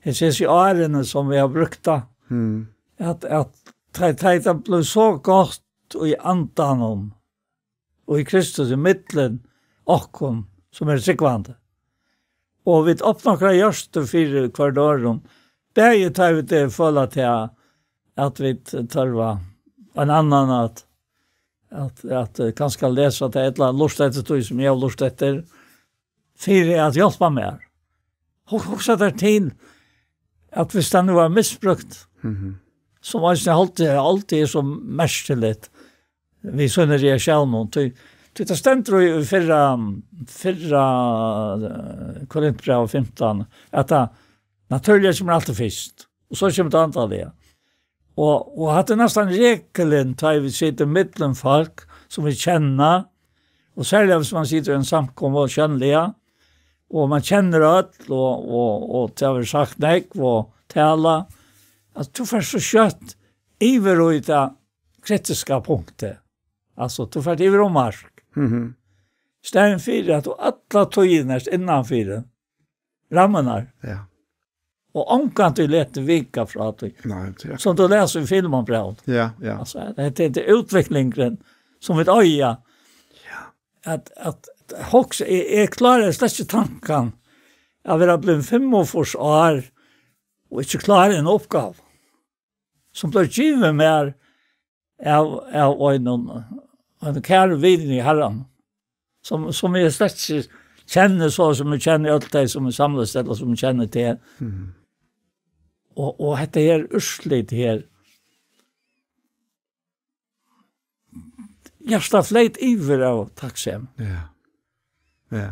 hesi, hesi árini, sum eg havi brúkt tað, mm, at, at tá, tá tað blívur so gott í andanum, og í Kristus í millum okkum, sum eru trúgvandi. Og vit opna okkara hjørtu fyri hvørjum øðrum, bæði tá vit, eh, føla til at vit tørva ein annan at, at, at, eh, kanska lesa tað, ella lurta eftir tí, sum eg havi lurtað eftir, fyri at hjálpa mær. Hu-, hugsa tær til, at viss tað nú var misbrúkt, mhm, sum eisini altíð, altíð er so merkiligt, við sínum reaktiónum. Tí, tí tað stendur í fyrra, fyrra, eh, Korintbræv fimtan, at tað natúrliga kemur altíð fyrst, og so kemur tað andaliga. Og, og hatta er næstan regilin, tá vit sita millum fólk, sum vit kenna, og serliga viss man situr í ein samkomu, sjónliga, og man kennir øll, og, og, og tað verður sagt nógv, og tala, at tú fert so skjótt yvir í tað kritiska punktið. Altso, tú fert yvir um mark. Mhm. Staðin fyri at tú alla tíðina ert innanfyri rammarnar. Ja. Og ongantíð letur vika frá tí. Nei, tað er sum tú lesur í Filemonsbrævinum. Ja, ja. Altso, hetta er, hetta er útviklingurin sum vit eiga. Ja. At, at hugsa, eg, eg klári slett ikki tankan at vera blivin fimmogfýrs ár og ikki klára eina uppgávu, sum bleiv givin mær av, av einum, einum kærum vini í Harranum, sum, sum eg slett ikki kenni, so sum eg kenni øll tey, sum eg samlast, ella sum eg kenni til. Mhm. Og, og hetta her úrslit her, hjartað fleyt yvir av takksemi. Ja. Ja.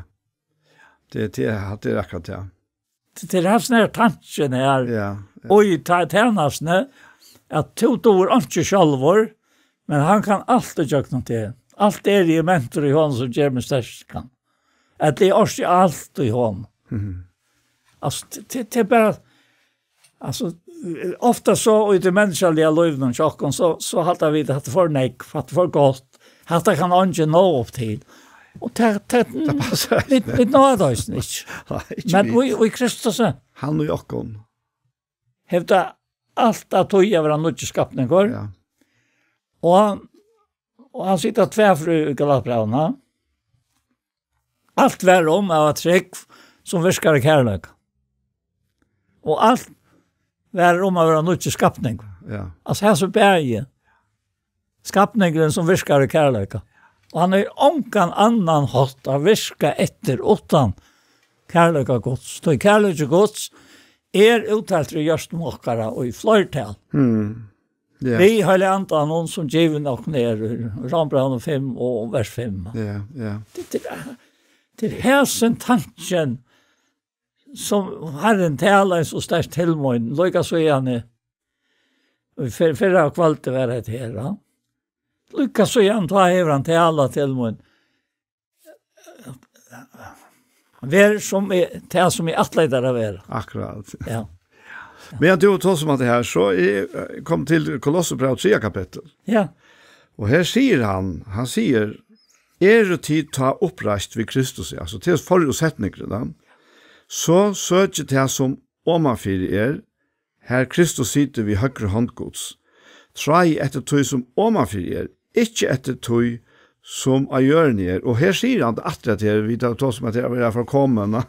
Tað, tað, tað er akkurát tað. Tað er hasin her tankin her. Ja, ja. Og í tænastuni, at tú dugir einki sjálvur, men hann kann alt ígjøgnum teg. Alt eri eg mentur í honum, sum ger meg sterkan. At eg orki alt í honum. Mhm. Altso, tað, tað, tað er bara, altso, ofta so í tí menniskjaliga lívinum hjá okkum, so, so halda vit, at tað er for nógv, at tað er for gott, hatta kann eingin náa upp til. Og tað, tað, tað passar vit, vit náa tað eisini ikki. Nei, ikki vit. Men í, í Kristus, hann í okkum, hevur tað alt at tí at vera nýggjur skapningur. Ja. Og, og hann sigur tvær ferðir í Galatbrævinum. Alt var um at hava trúgv, sum virkar í kærleika. Og alt var um at vera nýggjur skapningur. Ja. Altso, hesi bæði. Skapningurin, sum virkar í kærleika. Og hann hevur ongan annan hátt at virka eftir uttan kærleika Guds. Tí kærleiki Guds er úttaltur í hjørtum okkara og í fleirtal. Mm. Ja. Við Heilaga Andanum, sum givin okkum er, í Rómbrævinum fimm og vers fimm. Ja, ja. Tað, tað er, tað er hesin tankin, sum Harrin talar so sterkt til mín, líka so í henni, og fyrr, fyrra kvøldið var hetta her, ja. Líka so í henni, tá hevur hann talað til mín. Ver sum eg, tað sum eg ætlaði tær at vera. Akkurát. Ja. Men tú tosar um hatta her, so eg, eh, kom til Kolossebræv tredje kapittel. Ja. Og her sigur hann, hann sigur, "Eru tit tá uppreist við Kristus?" Altso, til forrige setningur, da. "So søkið tað sum omanfyri er, har Kristus situr við høgru hond Guds. Tráið eftir tí sum omanfyri er, ikki eftir tí sum á jørðini er." Og her sigur hann aftur at her, vit hava tosað um at her vera fullkomin.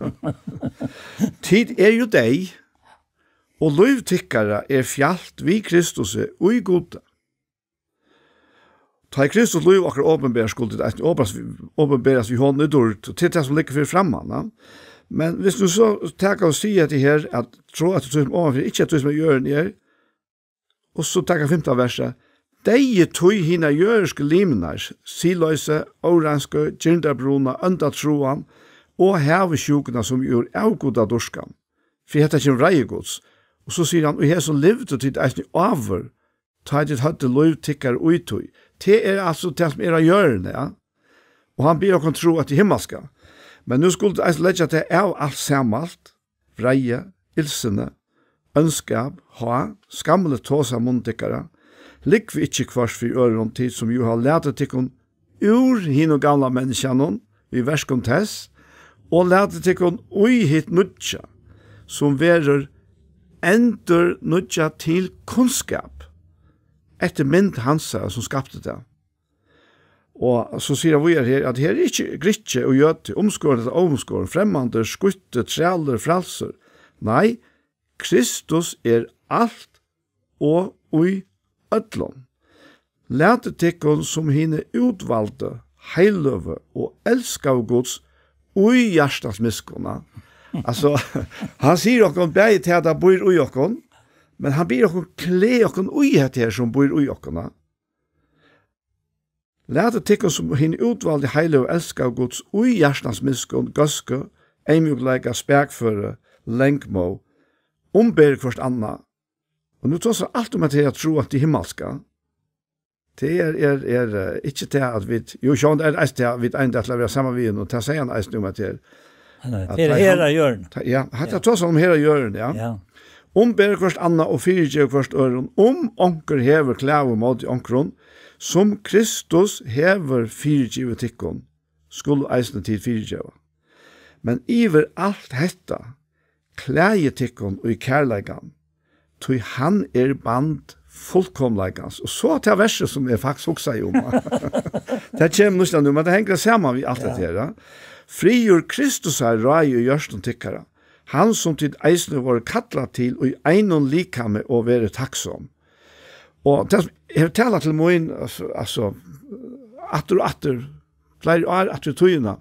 "Tit eru jú deyð, og lív tykkara er fjalt við Kristusi í Gudi." Tá ið Kristus lív okkara opinberast, skuldi tað eisini opinberast, opinberast við honum í dýrd, og til tað sum liggur fyri framman, ja. Men hvis tú so taka og siga at tað her, at tráið eftir tí sum omanfyri, ikki eftir tí sum á jørðini er, og so taka fimta versið, "Deyðið tí hinar jørðisku limir, siðloysi, óreinsku, girndarbruna, ónda tráan og havisjúkuna, sum er avgudadýrkan. Fyri hetta kemur reiði Guds." Og so sigur hann, "Og í hesum livdu tit eisini áður, tá tit høvdu lív tykkara í tí." Tað er altso tað sum er á jørðini, ja. Og hann biður okkum trúð eftir himmalska. Men nú skulu tit eisini leggja tað av alt samalt, vreiði, illsinni, óndskap, háð, skamligt tos av munni tykkara. Lúgvið ikki hvørt fyri øðrum, tit sum jú hava latið tykkum úr hinum gamla menniskjanum við verkum tess, og latið tykkum í hitt nýggja, sum verður endurnýggjað til kunnskap, eftir mynd hansara, sum skapti tað. Og so sigur hann víðari her, at her er ikki grikki og jødi, umskorin ella óumskorin, fremmandur, skítur, trælur, frælsur. Nei, Kristus er alt og í øllum. Latið tykkum sum hini útvaldu, heiløgu og elskaðu Guds í hjartans miskunn. Altso, hann sigur okkum bæði til at hann býr í okkum, men hann biður okkum klæða okkum í hetta her sum býr í okkum. Latið tykkum sum hin útvaldi, heiløgu, elskaðu Guds í hjartans miskunn, góðsku, eyðmjúkleika, spakføri, langmóð, umbera hvørt annað. Og nú tosar alt um at tey trúgva at tað himmalska. Tað er, er, er, eh, ikki tað at vit, jú, sjálvandi er tað eisini tað at vit eina ætla at vera saman við honum, og tað segði hann eisini um at tað er, nei, nei, at tað er tað her hann, á jørðini. Tað, ja, hetta, ja, tosar hann um her á jørðini, ja. Ja. Umbera hvørt annað og fyrigeva hvørt øðrum, um onkur hevur klagu móti onkrum, sum Kristus hevur fyrigivið tykkum, skulu eisini tit fyrigeva. Men yvir alt hetta, klæðið tykkum í kærleikan, tí hann er band fullkomleikans. Og so tað versið sum eg faktiskt hugsaði um. Tað kemur nú ikki nú, men tað hongur saman við alt, ja, hetta her, ja. Friður Kristusar ráði í hjørtum tykkara, hann sum tit eisini vóru kallað til í einum likami, og verið takksom. Og tað sum eg havi talað til mín, altso, altso, aftur og aftur, fleiri ár aftur í tíðina,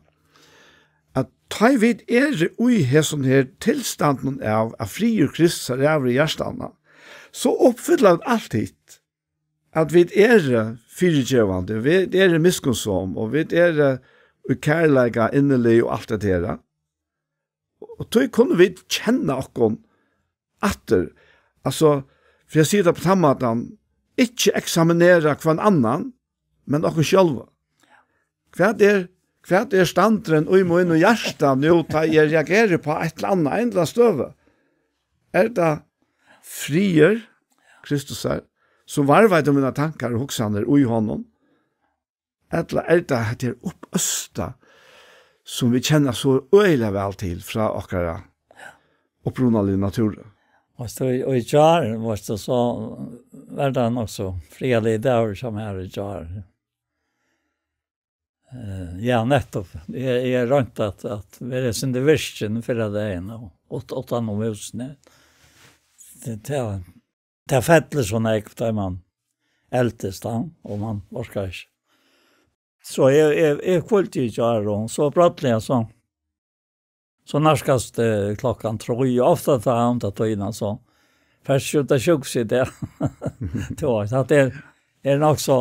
at tá vit eru í hesum her tilstandinum av, at friður Kristusar ræður í hjartanum, so uppfylla vit alt hitt. At vit eru fyrigevandi, vit eru miskunnsom, og vit eru í kærleika innilig og alt det her. Og tí kunnu vit kenna okkum aftur. Altso, fyri at siga tað á tann mátan, ikki eksaminera hvønn annan, men okkum sjálva. Hvat er, hvat er standurin í mínum hjarta nú, tá eg reageri á eitt ella annað, eina ella aðra støðu? Er tað friður Kristusar, sum varðveitir mínar tankar og hugsanir í honum? Ella er tað hetta her uppøsta, sum vit kenna so øgiliga væl til frá okkara upprunaligu natúr? Og so í, og í gjár, veitst tú, so var tað nokk so friðarligur dagur sum her í gjár. Eh, ja, nettopp. Eg, eg royndi at, at vera eitt sindur virkin fyrradagin og út-, uttan um húsini. Tað, tað, tað fellur so nógv, tá man eldist, tá, og man orkar ikki. So eg, eg, eg hvíldi í gjár, og so brádliga so So nærkast, eh, klokkan trý, og ofta tá um ta tíðina, so fyrst skjóta sjúkrahúsið der. Tú veit, at det er, er nok so,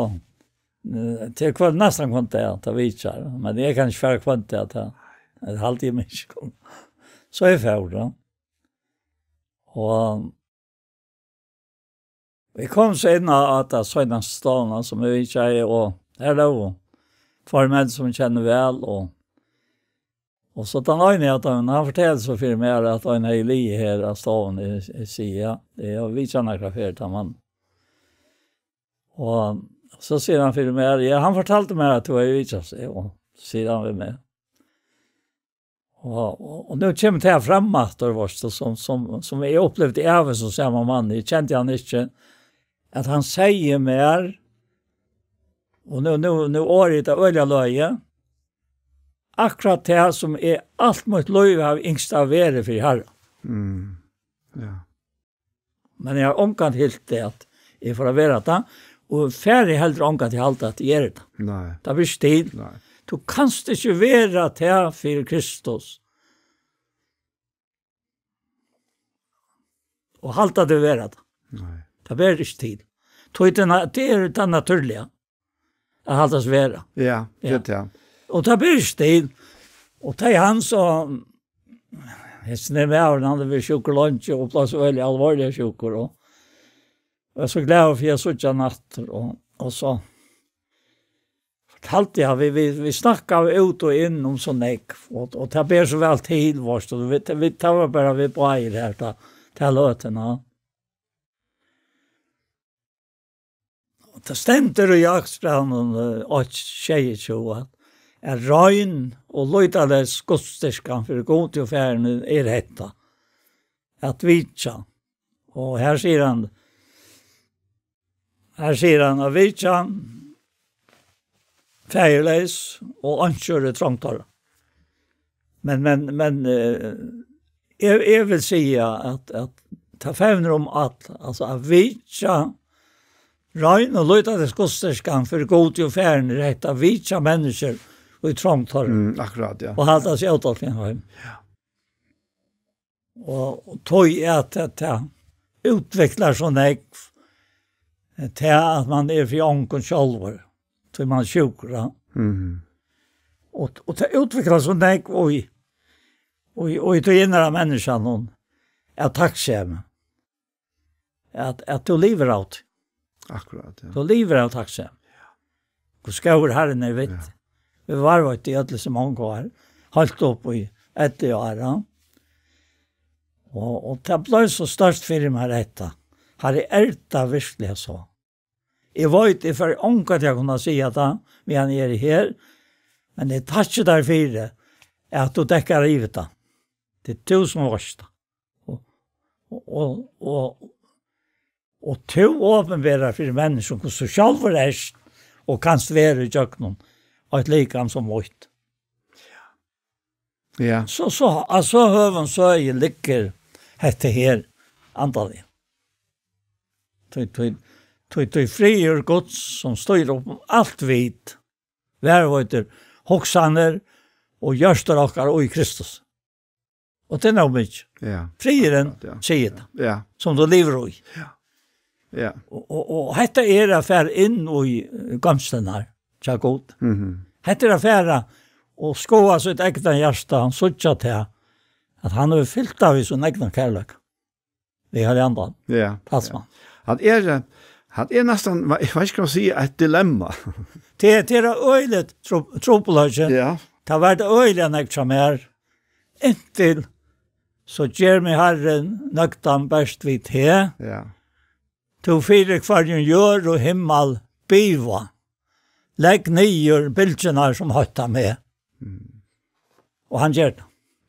eh, til kvøld, nesten kvøld det, at vi ikke er. Men jeg kan ikke fære kvøld det, at jeg, jeg har alltid mye kom. Så jeg får det. Og vi kom så inn av at det er sånne stående som vi ikke er, og her er det jo for menn som kjenner vel, og, og så den ene at han, han fortalte så for meg at han er i li her av stående, jeg, jeg sier, ja, det er jo vi kjenner ikke for det, men, og så sier han for meg, ja, han fortalte meg at du er jo ikke, og sier han ved meg. Og, og, og nå kommer det her frem at det var så, som, som, som jeg opplevde av som samme mann, jeg kjente han ikke, at han sier mer, og nå, nå, nå er det øyelig løye, akkurat det som er alt mitt liv har yngst av verden for Herren. Mm. Ja. Men jeg har omkant helt det at jeg får være det, og ferdig heller omkant til alt at jeg er det. Nei. Det blir stil. Nei. Du kanst ikke være til for Kristus. Og halda det være det. Nei. Det blir ikke til. Tog det, na- det er det naturlige. At halda seg være. Ja, det Ja. er det. Og det blir ikke til. Og det er han som, hesten er med, og han er sjuk og lunch, og plass veldig alvorlig sjuk, og, og jeg er så glad for jeg så ikke han atter, og, og så fortalte jeg, vi, vi, vi snakket ut og inn om så nek, og, og det ber så vel til, vårt, og vi, vi tar bare vi på eier her, da, til løtene. Og det stender i Jakob, eh, og tjei tjúgu, at er røgn og løytales godstyrkan for god til ferden er hetta, at vitja. Og her sier han, her sier han, at vitja, ferðileys og einki er trongt har. Men, men, men, eh, eg, eg vil siga at, at ta fevnir um alt, altså at vitja, røgn og løytales godstyrkan for god til ferden er hetta, vitja menniskju í trongt har. Mm, akkurat, ja. Og halda seg ótalt heim. Ja. Og, og tog at, at, at utviklar så nek, til at man er for onken sjálfur, til man er sjukur, ja. Mhm. Og, og det utviklar så nek, og i, og i, og i det innre menneskene, og er takksam. At, at du lever av det. Akkurat, ja. Du lever av takksam. Hvor skjøver Herren er vitt. Ja. Vi var vet i alle som han går. Holdt opp i etter og ære. Og, og det ble så størst for meg dette. Har det er det virkelig så. Jeg vet, jeg får ångre at jeg kunne si at da, men han er her. Men jeg tar ikke der fire, at du dekker livet da. Det er du som var størst. Og, og, og, og, og to åpenbærer for mennesker, hvor så sjálfur er, og kanst være i kjøkkenen, og et likam som vårt. Ja. Så, så, altså, høven så er ligger hette her, andelig. Tøy, tøy, tøy, tøy frier Guds, som styrer opp om alt vidt, vær vet du, hoksaner, og gjørstar okkar og i Kristus. Og det er nok mye. Ja. Frieren, akkurat, ja, sier det, ja, som du lever i. Ja. Ja. Og, og, og hette er å fære inn i, eh, gamsten her, tja god. Mhm. Hette er å fære og skåa sitt egna hjerte, han så ikke til, at han har fyllt av i sin egna kjærlighet. Det har jeg andre. Ja. Pass ja. Man. Han er, eh, han er nesten, hva- jeg vet ikke hva man sier, et dilemma. Det, det er øyelig tro, tro på løsning. Ja. Det har vært øyelig enn jeg som er. Inntil så gjør meg Herren nøgtan best vidt her. Ja. To fire kvarjen gjør og himmel biva. Legg niður bylgjurnar som høtta meg. Mm. Og han gjør det.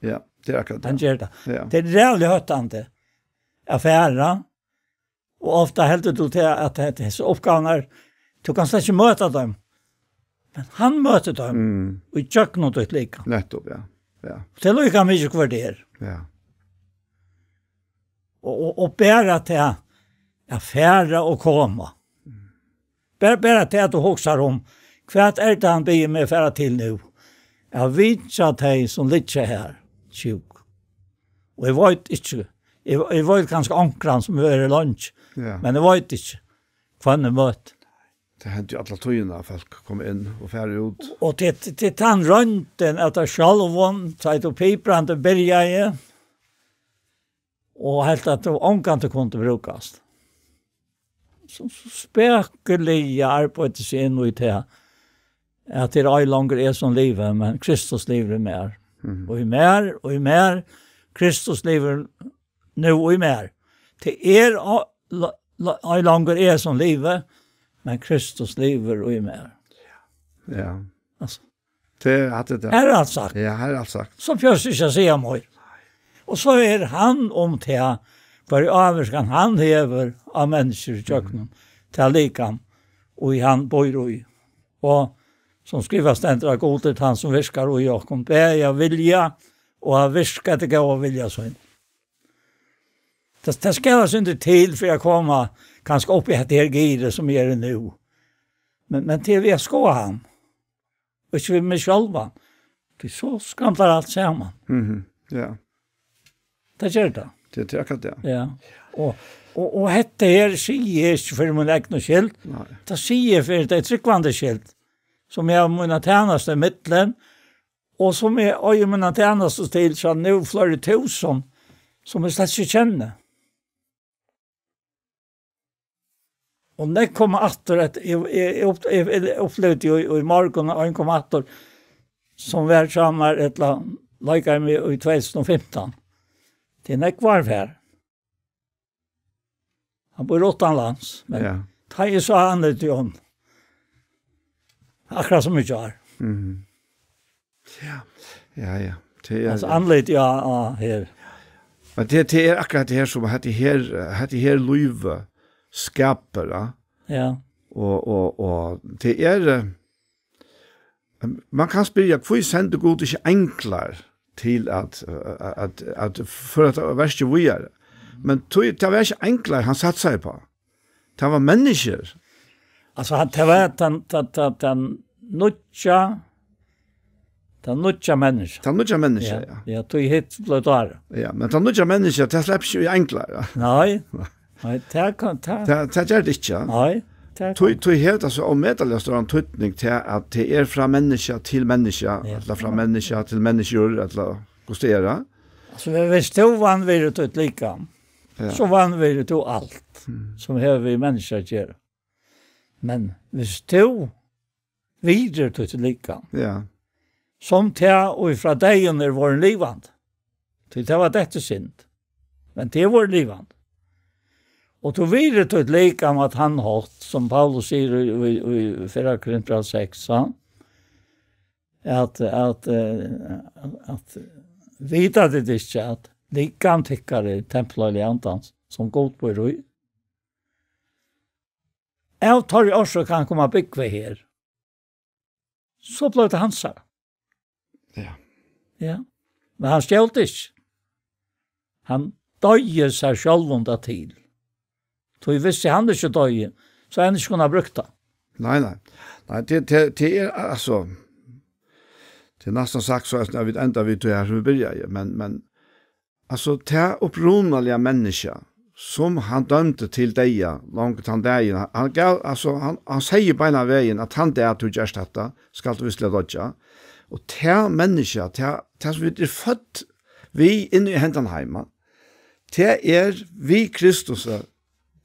Ja, det er akkurat det. Han gjør det. Ja. Det er rævlig høttande. Affæra. Og ofta heldur du til at, at hesa oppgávurnar, du kanst slett ikki møta teimum. Men hann møtir teimum, mm, og gjøgnum títt líka. Nettopp, ja. Ja. Tað er líka mikið hvør tað er. Ja. Og, og, og bara tað at fara og koma. Bara, bara tað at tú hugsar um, hvat er tað hann biður meg fara til nú? At vitja tey sum liggja her, sjúk. Og eg veit ikki. Eg, eg veit kanska onkran sum er her leingi, Ja. men eg veit ikki hvønn eg møti. Tað hendir jo alla tíðina at fólk koma inn og fara út. Og til, til, til tann royndin at tað sjálvum, tá ið tú piprandi byrjaði, og helt at tú ongantíð kundi brúkast. So, so spakuliga arbeiddi seg inn í tað, at tað er ei longur eg sum livi, men Kristus livir í mær. Mhm. Og í mær, og í mær, Kristus livir nú í mær. Tað er á-, la-, la-, ei longur eg sum livi, men Kristus livir í mær. Ja. Altso, Tað er hatt tað. Her er alt sagt. Ja, her er alt sagt. So behøvist ikki at siga meir. Og so er hann um tað, hvør ávirkan hann hevur á menniskjur í gjøgnum tað likam, og í hann býr í. Og sum skrivað stendur, at Gud er tann, sum virkar í okkum, bæði at vilja og at virka eftir góða vilja sín. Tað, tað skal eitt sindur til fyri at koma kanska upp í hetta her girið, sum eg eri nú. Men, men til við at skoða hann. Og ikki við meg sjálvan. Tí so skramlar alt saman. Mhm, ja. Tað ger tað. Tað er akkurát tað. Ja. Og, og, og hetta her sigi eg ikki fyri mín egnu skyld. Nei. Tað sigi eg fyri tey trúgvandi skyld. Sum eg havi mína tænastu í millum, og sum eg eigi mína tænastu til, so nú fleiri túsund, sum eg slett ikki kenni. Og nógv koma aftur, at eg, eg, eg upp-, eg, eg upplivdi jo í, í morgun, ein kom aftur, sum var hjá mær, ella leikaði meg í tvey túsund og fimtan. Tað er nógv var her. Hann býr uttanlands, men Ja. tá eg sá andlitið á honum, akkurát sum í gjár. Mhm. Ja, ja, ja. Tað er Hans andlit, ja, ja, her. Men tað, tað er akkurát tað her, sum at tað her, at tað her lívið skapar, ja. Ja. Og, og, og tað er, eh, man kann spyrja, hví sendi Gud ikki einglar til at, eh, at, at føra tað verkið víðari? Men tí, tað var ikki einglar, hann satsaði uppá. Tað var menniskjur. Altso, hann, tað var tann, tann, tann, tann nýggja, tann nýggja menniskja. Tann nýggja menniskja, ja. Ja, tí hitt bleiv tá. Ja, men tann nýggja menniskja, tað sleppur ikki í einglar, ja. Nei. Nei, tað kann, tað Tað, tað ger tað ikki, ja. Nei, tað Tí, kann. Tí hevur tað so ómetaliga stóran týdning til at tað er frá menniskja til menniskja, Ja. ella frá menniskja til menniskjur, ella hvussu tað er, ja. Altso, hvis tú vanvirðir títt likam, Ja. so vanvirðir tú alt, Mm. sum hevur við menniskja at gera. Men hvis tú virðir títt likam, Ja. sum tað, og frá deyðum er vorðin livandi, tí tað var dett í synd, men tað er vorðið livandi. Og tú virðir títt likam á tann hátt, sum Paulus sigur í, í, í fyrra Korintbræv seks, ja? At, at, eh, at vita tit ikki, at likam tykkara er tempul Heilaga Andans, sum Gud býr í? Av teirri orsøk hann kom at búgva her, so bleiv tað hansara. Ja. Ja. Men hann stjól tað ikki. Hann doyði sær sjálvum tað til. Tí vissi hann ikki doyði, so hann ikki kundi brúkt tað. Nei, nei. Nei, tað, tað, tað er, altso, tað er næstan sagt so, at vit enda við tí her, sum vit byrjaðu, men, men, altso, tað upprunaliga menniskja, sum hann dømdi til deyða, langt tann dagin, hann gav, altso, hann, hann segði beinan vegin, at tann dag tú gert hatta, skalt tú vissiliga doyggja. Og tað menniskja, tað, tað sum vit eru fødd við inn í hendan heimin, tað er við Kristus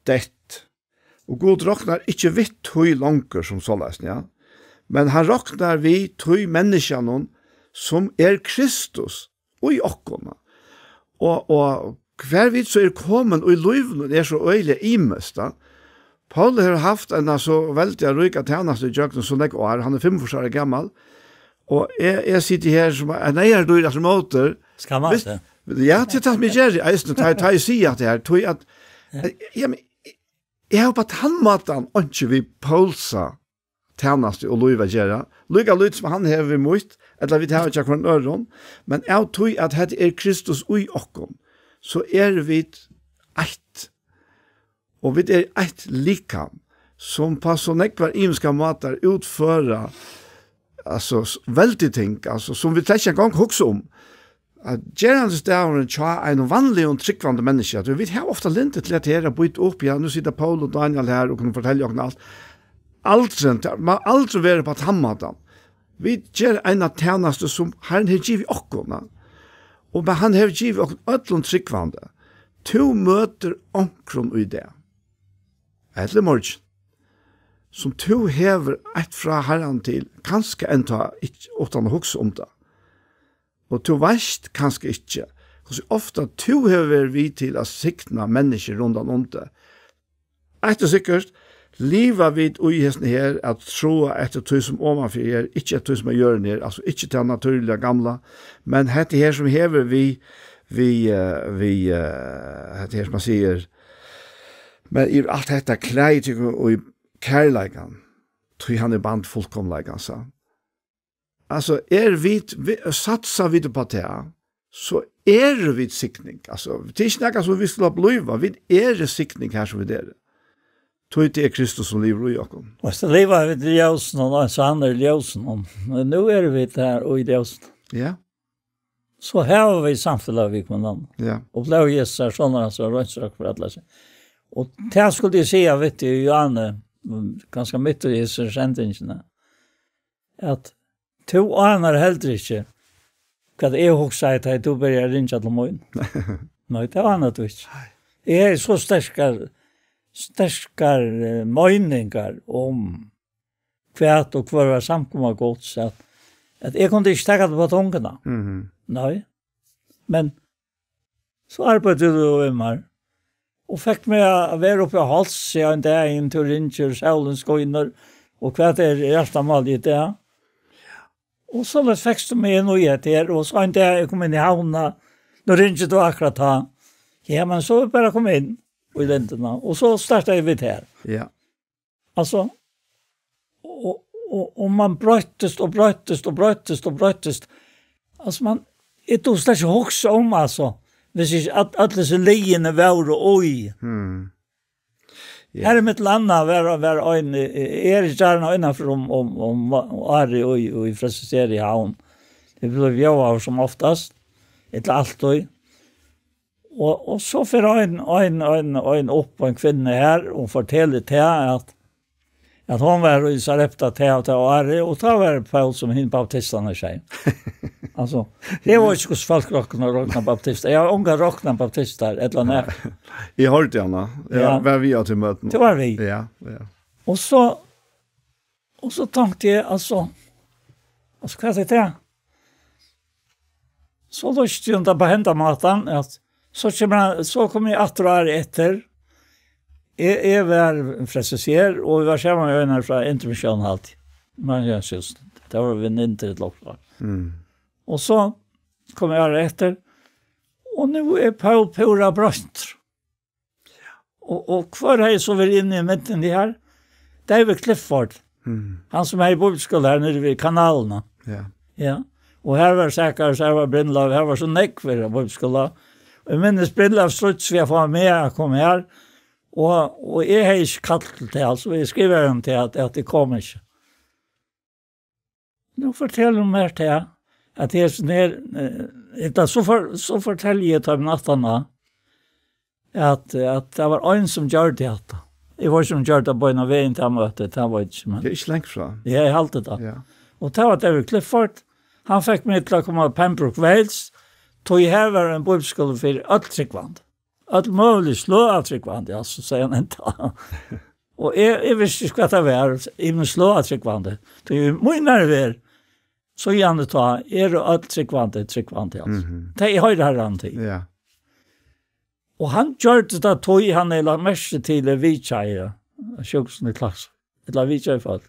dett. Og Gud roknar ikki við tí longur sum soleiðis, ja. Men hann roknar við tí menniskjanum, sum er Kristus í okkum. Og, og hvar vit so eru komin í lívinum, er so øgiliga ymiskt, ja. Paul hevur havt eina so veldiga ríka tænastu í gjøgnum so nógv ár, hann er fimmogfýrs ára gamal, og eg, eg siti her sum ein neyðardýr aftur á móti. Skal man Vist-, tað? Ja, tað er tað, sum eg geri eisini, tá, tá eg sigi at tað her, tí at, Ja. ja, men, eg havi á tann mátan einki við Paulsa tænastu og lív at gera. Líka lítið sum hann hevur við mítt, ella vit hava hjá hvørjum øðrum, men av tí at hetta er Kristus í okkum, so eru vit eitt. Og vit eru eitt likam, sum á so nógvar ymiskar mátar útføra, altso, s-, veldig ting, altso, sum vit slett ikki eingong hugsa um. at gerandisdagurin hjá einum vanligum trúgvandi menniskja, tú, vit hava ofta lyndi til at her at býta upp, ja, nú sita Paul og Daniel her og kunnu fortelja okkum alt. Aldrin, tað má aldrin vera upp á tann mátan. Vit gera eina tænastu sum Harrin hevur givið okkum, ja. Og men hann hevur givið okkum øllum trúgvandi. Tú møtir onkrum í dag, ella í morgin, sum tú hevur eitt frá Harran til, kanska enntá ikki, uttan at hugsa um tað. Og tú veitst kanska ikki, hvussu ofta tú hevur verið við til at signa menniskju rundan um teg. Eitt er sikkurt, liva vit í hesum her at tráa eftir tí sum omanfyri er, ikki eftir tí sum á jørðini er, altso ikki tað natúrliga gamla, men hetta her sum hevur við, við, eh, við, eh, hetta her sum man sigur, men yvir alt hetta klæðir tykkum í kærleikan, tí hann er band fullkomleikans, sa. Altso, er vit, vi, satsa vit upp á tað, so eru vit signing. Altso, tað er ikki nakað sum vit skulu blíva, vit eru signing her sum vit eru. Tí tað er Kristus sum livir í okkum. Og so liva vit í ljósinum, og eins og hann er í ljósinum. Men nú eru vit her og í ljósinum. Ja. So hava vit samfelag við hvønn annan. Ja. Og blóð Jesus er sånn, at han har rensað okkum frá øllum syndum. Og tað skuldi eg siga við teg, Johanne, mm, kanska mitt í hesi sendingini, at tú anar heldur ikki, hvat eg hugsaði, tá tú byrjaði at ringja til mín. Nei, tað anar tú ikki. Nei. Eg hevði so sterkar, sterkar, eh, meiningar um hvat og hvør var samkoma Guds, at, at eg kundi ikki taka tað á tunguna. Mhm. Nei. Men so arbeiddi tú við mær, og fekk meg at vera uppi á Hálsi ein dagin, tú ringir, sólin skínur, og hvat er hjartamálið í dag? Og soleiðis fekst tú meg inn í hetta her, og so ein dag eg kom inn í Havna, nú ringir tú akkurát tá. Ja, men so er bara at koma inn í lendina, og so startaði vit her. Ja. Altso, og, og, og man broyttist og broyttist og broyttist og broyttist. Altso, man, eg dugi slett ikki at hugsa um, altso, hvis ikki at, at øll hesi liðini vóru í. Hmm. Ja. Her er millum annað var, var ein, eh, eg eri gjarna innanfyri um, um, um, um árið í, í Frelsesarhúsinum í Havn. Eg blívi bjóðaður sum oftast, ella altíð. Og, og so fer ein, ein, ein, ein upp, ein kvinna her, og fortelur tað, at, at hon var í Sarepta tað, tað árið, og tá var Paul sum hin baptistan í seg. Altso, eg veit ikki, hvussu fólk rokna, rokna baptistar. Eg havi ongan roknað baptistar, ella nei. Eg hoyrdi hana. Eg Ja. var við á tí møtinum. Tú var við. Ja, ja. Og so, og so tenkti eg, altso, altso, hvat er tað? So lýsti hon tað á henda mátan, at so kemur hann, so kom eg aftur árið eftir. Eg, eg var frelsesari, og eg var saman við einum frá Intermission, alt. Men eg synes, tað var við Nindir til okkara. Mm. Og so kom eg árið eftir, og nú er Paul púra broyttur. Og, og hvør hevði so verið inni í myndini her? David Clifford. Mm. Hann sum hevði bíbliuskúla her niðri við kanalina. Ja. Ja. Og her var Zacharias, her var Brynleif, her var so nógv fyri bíbliuskúla. Og eg minnist Brynleif stríddist við at fáa meg at koma her. Og, og eg hevði ikki kall til tað, altso, eg skrivaði honum til at, at eg kom ikki. Nú fortelur hon mær tað, at hesin her, eh, hetta, so for-, so fortelji eg teimum aftaná, at, at tað var ein sum gjørdi hatta. Eg veit ikki um hann gjørdi tað beinanvegin, tað møtið, tað veit eg ikki, men Tað er ikki langt frá. Ja, eg haldi tað. Ja. Og tað var David Clifford. Hann fekk meg til at koma til Pembroke Wales, tí her var ein bíbliuskúli fyri øll trúgvandi. Øll møgulig sløg av trúgvandi, altso, segði hann enda. Og eg, eg visti ikki, hvat tað var, ymisk sløg av trúgvandi. Tí í mínari verð, síðani tá, eru øll trúgvandi, trúgvandi, altso. Mhm. Tey hoyra Harran til. Ja. Og hann gjørdi tað, tí hann hevði lagt merki til, eg vitjaði sjúkrahúsini í Klaksvík, ella vitjaði fólk.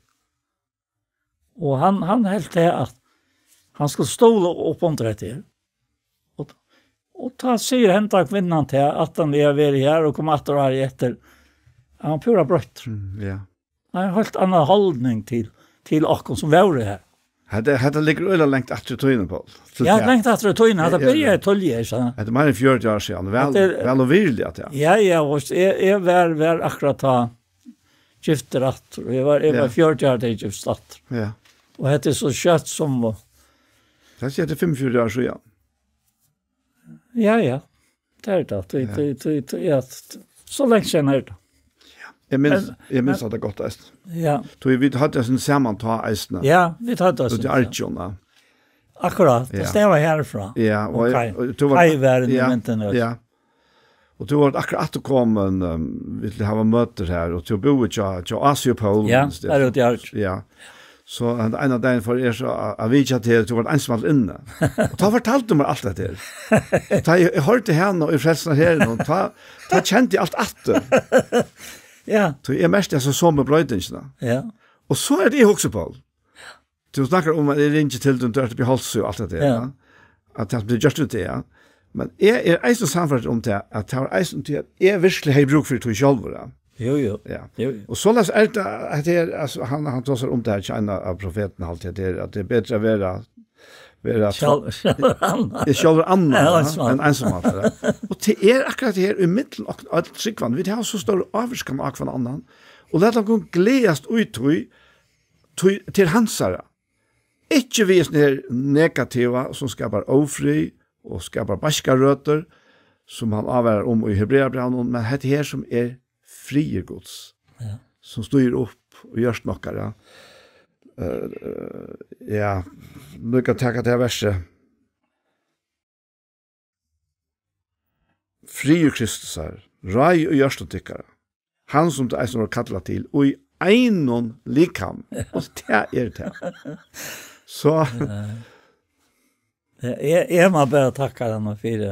Og hann, hann helt tað, at hann skuldi stuðla upp undir hetta her. Og, og tá sigur henda kvinnan til, at hann hevur verið her og kom aftur árið eftir, hann var púra broyttur. Mm, ja. Hann hevur heilt annan holdning til, til okkum sum vóru her. Hetta, hetta liggur øgiliga langt aftur í tíðini, Poul. Til Ja, tað. langt aftur í tíðini. Hetta Ja, ja, byrjaði ja. tólv ár síðan. Hetta er meira enn fjøruti ár síðan. Væl, Hetta er væl og virðiliga, ja. Ja, ja, og eg, eg var, var akkurát tá giftur aftur. Eg var, eg var Ja. fjøruti ár, tá eg giftist aftur. Ja. Og hetta er so skjótt sum Tað er fimmogfjøruti ár síðan. Ja, ja. Tað er tað. Tí, Ja. tí, tí, tí, ja, t-, so langt síðan er tað. Eg minnist, Men, eg minnist men at tað er gott eisini. Ja. Tí vit høvdu eisini saman tá eisini. Ja, vit høvdu Úti í eisini, ja. Argjum, ja. Akkurát, tað Ja. stavar herfrá. Ja, og Ok. eg, og tú var Hei, verðin í Ja, myndini, ja. ja. Og tú var akkurát afturkomin, um, vit hava møtir her, og tú búði hjá, hjá Asi og Pól, Ja, Stefán. har úti í Argjum. Ja. So ein, ein av dagin fór eg so at, at vitja til, tú var einsamall inni. Og tá fortaldi tú mær alt hetta her. So tá eg, eg hoyrdi hana í Frelsarans her, og tá, tá kendi eg alt aftur. Ja. So eg merkti hesa somu broytingina. Ja. Og so er tað eg hugsi, Pól. Tú snakkar um at eg ringi til tín, tú ert uppi í Hálsi og alt hetta her, Ja. ja. At tað blir gjørt út, ja. Men eg er eisini sannførdur um tað, at tað var eisini tí at eg virkiliga hevði brúk fyri tí sjálvur, ja. Jú, jú. Ja. Jú, jú. Og soleiðis er tað, at her, altso, hann, hann tosar um tað her, China av profeten, alt det der, at tað er betri at vera, vera Sjálv-, sjálvur annar. er sjálvur annar, Ja, ja, einsamallur. enn einsamallur, ja. Og tað er akkurát tað her í millum okkum øll trúgvandi. Vit hava so stóra ávirkan á hvønn annan. Og lat okkum gleðast í tí, tí til hansara. Ikki við hesum her negativa, sum skapar ófrið og skapar beiskarøtur, sum hann ávarar um í Hebreabrævinum, men hetta her sum er friður Guds, Ja. sum stígur upp í hjørtum okkara. Eh, eh, ja, nú kann taka tað versið. Friður Kristusar, ráði í hjørtum tykkara. Hann, sum tað eisini var kallað til, í einum likam. Og tað er tað. So, Ja. Ja, eg, eg má bara takka honum fyri,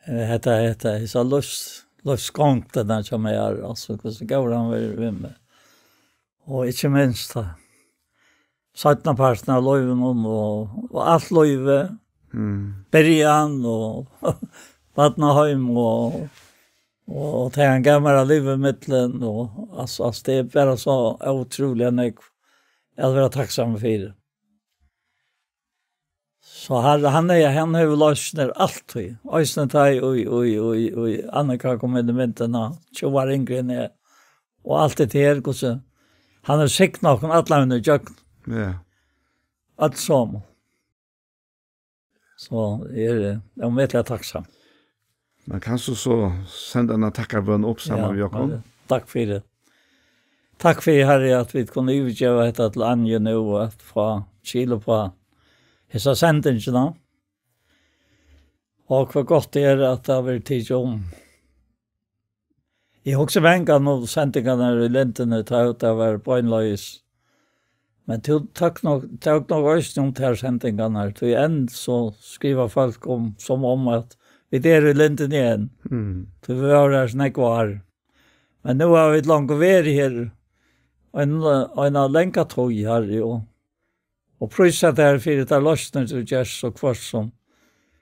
eh, hetta, hetta, hesa lívs-, lívsgongdina hjá mær, altso, hvussu góður hann verið við meg. Og ikki minst, tá, seinnapartin av lívinum og, og alt lívið, Mm. byrjan og barnaheim og, og, og tað hann gav mær at liva í millum, og, altso, altso, tað er bara so ótrúliga nógv at vera takksamur fyri. So har, hann er, hann hevur loysnir altíð. Eisini tá í, í, í, í, í Annika kom inn í myndina, tjúgu ár yngri enn eg. Og alt det her, hvussu hann hevur signað okkum allar vegir ígjøgnum. Ja. Øll saman. So eg eri ómetaliga takksamur. Men kanst tú so senda eina takkarbøn upp saman Ja, við okkum? men takk fyri. Takk fyri, Harri, at vit kunnu yvirgeva hetta til Anju nú og at fáa skil upp á hesa sendingina. Og hvat gott er, at tað verður tikið um. Eg hugsi, mangan um sendingarnar í Lindini, tá ið tað var beinleiðis. Men tú tók nokk, tók nokk eisini um tær sendingarnar, tí enn so skriva fólk um, sum um at vit eru í Lindini enn. Mm. Tí vit vóru her so nógv ár. Men nú hava vit longu verið her ein, eina langa tíð, Harri, og Og prísa tær fyri tær loysnir, tú gerst, so hvørt sum,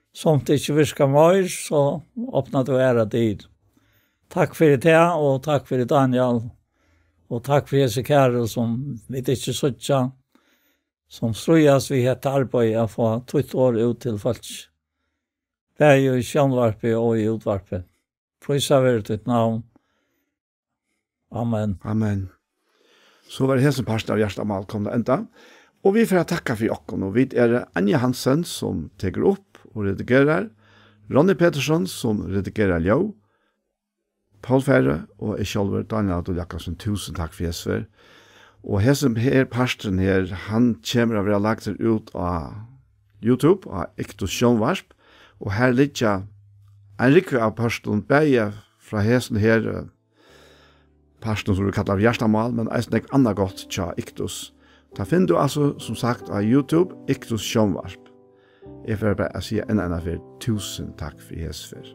sum tað ikki virkar meir, so opnar tú aðrar dyr. Takk fyri tað, og takk fyri Dánjal, og takk fyri hesi kæru, sum vit ikki síggja, sum stríðast við hetta arbeiði at fáa títt orð út til fólk, bæði í sjónvarpi og í útvarpi. Prísað verði títt navn. Amen. Amen. So var hesin partur av Hjartamál komin at enda. Og vit fara at takka fyri okkum, og vit eru Anja Hansen, sum tekur upp og redigerar, Ronny Petersson, sum redigerar ljóð, Poul Færø og eg sjálvur, Dánjal Adolfsson Jakobsen, túsund takk fyri hesa ferð. Og hesin her parturin her, hann kemur at verða lagdur út á YouTube, á Iktus Sjónvarp, og her liggja ein rúgva av pørtum, bæði frá hesum her, eh, partinum, sum vit kalla Hjartamál, men eisini nógv annað gott hjá Iktus. Tað finnur tú altso, sum sagt, á YouTube, Iktus Sjónvarp. Eg fari bara at siga enn eina ferð, túsund takk fyri hesa ferð.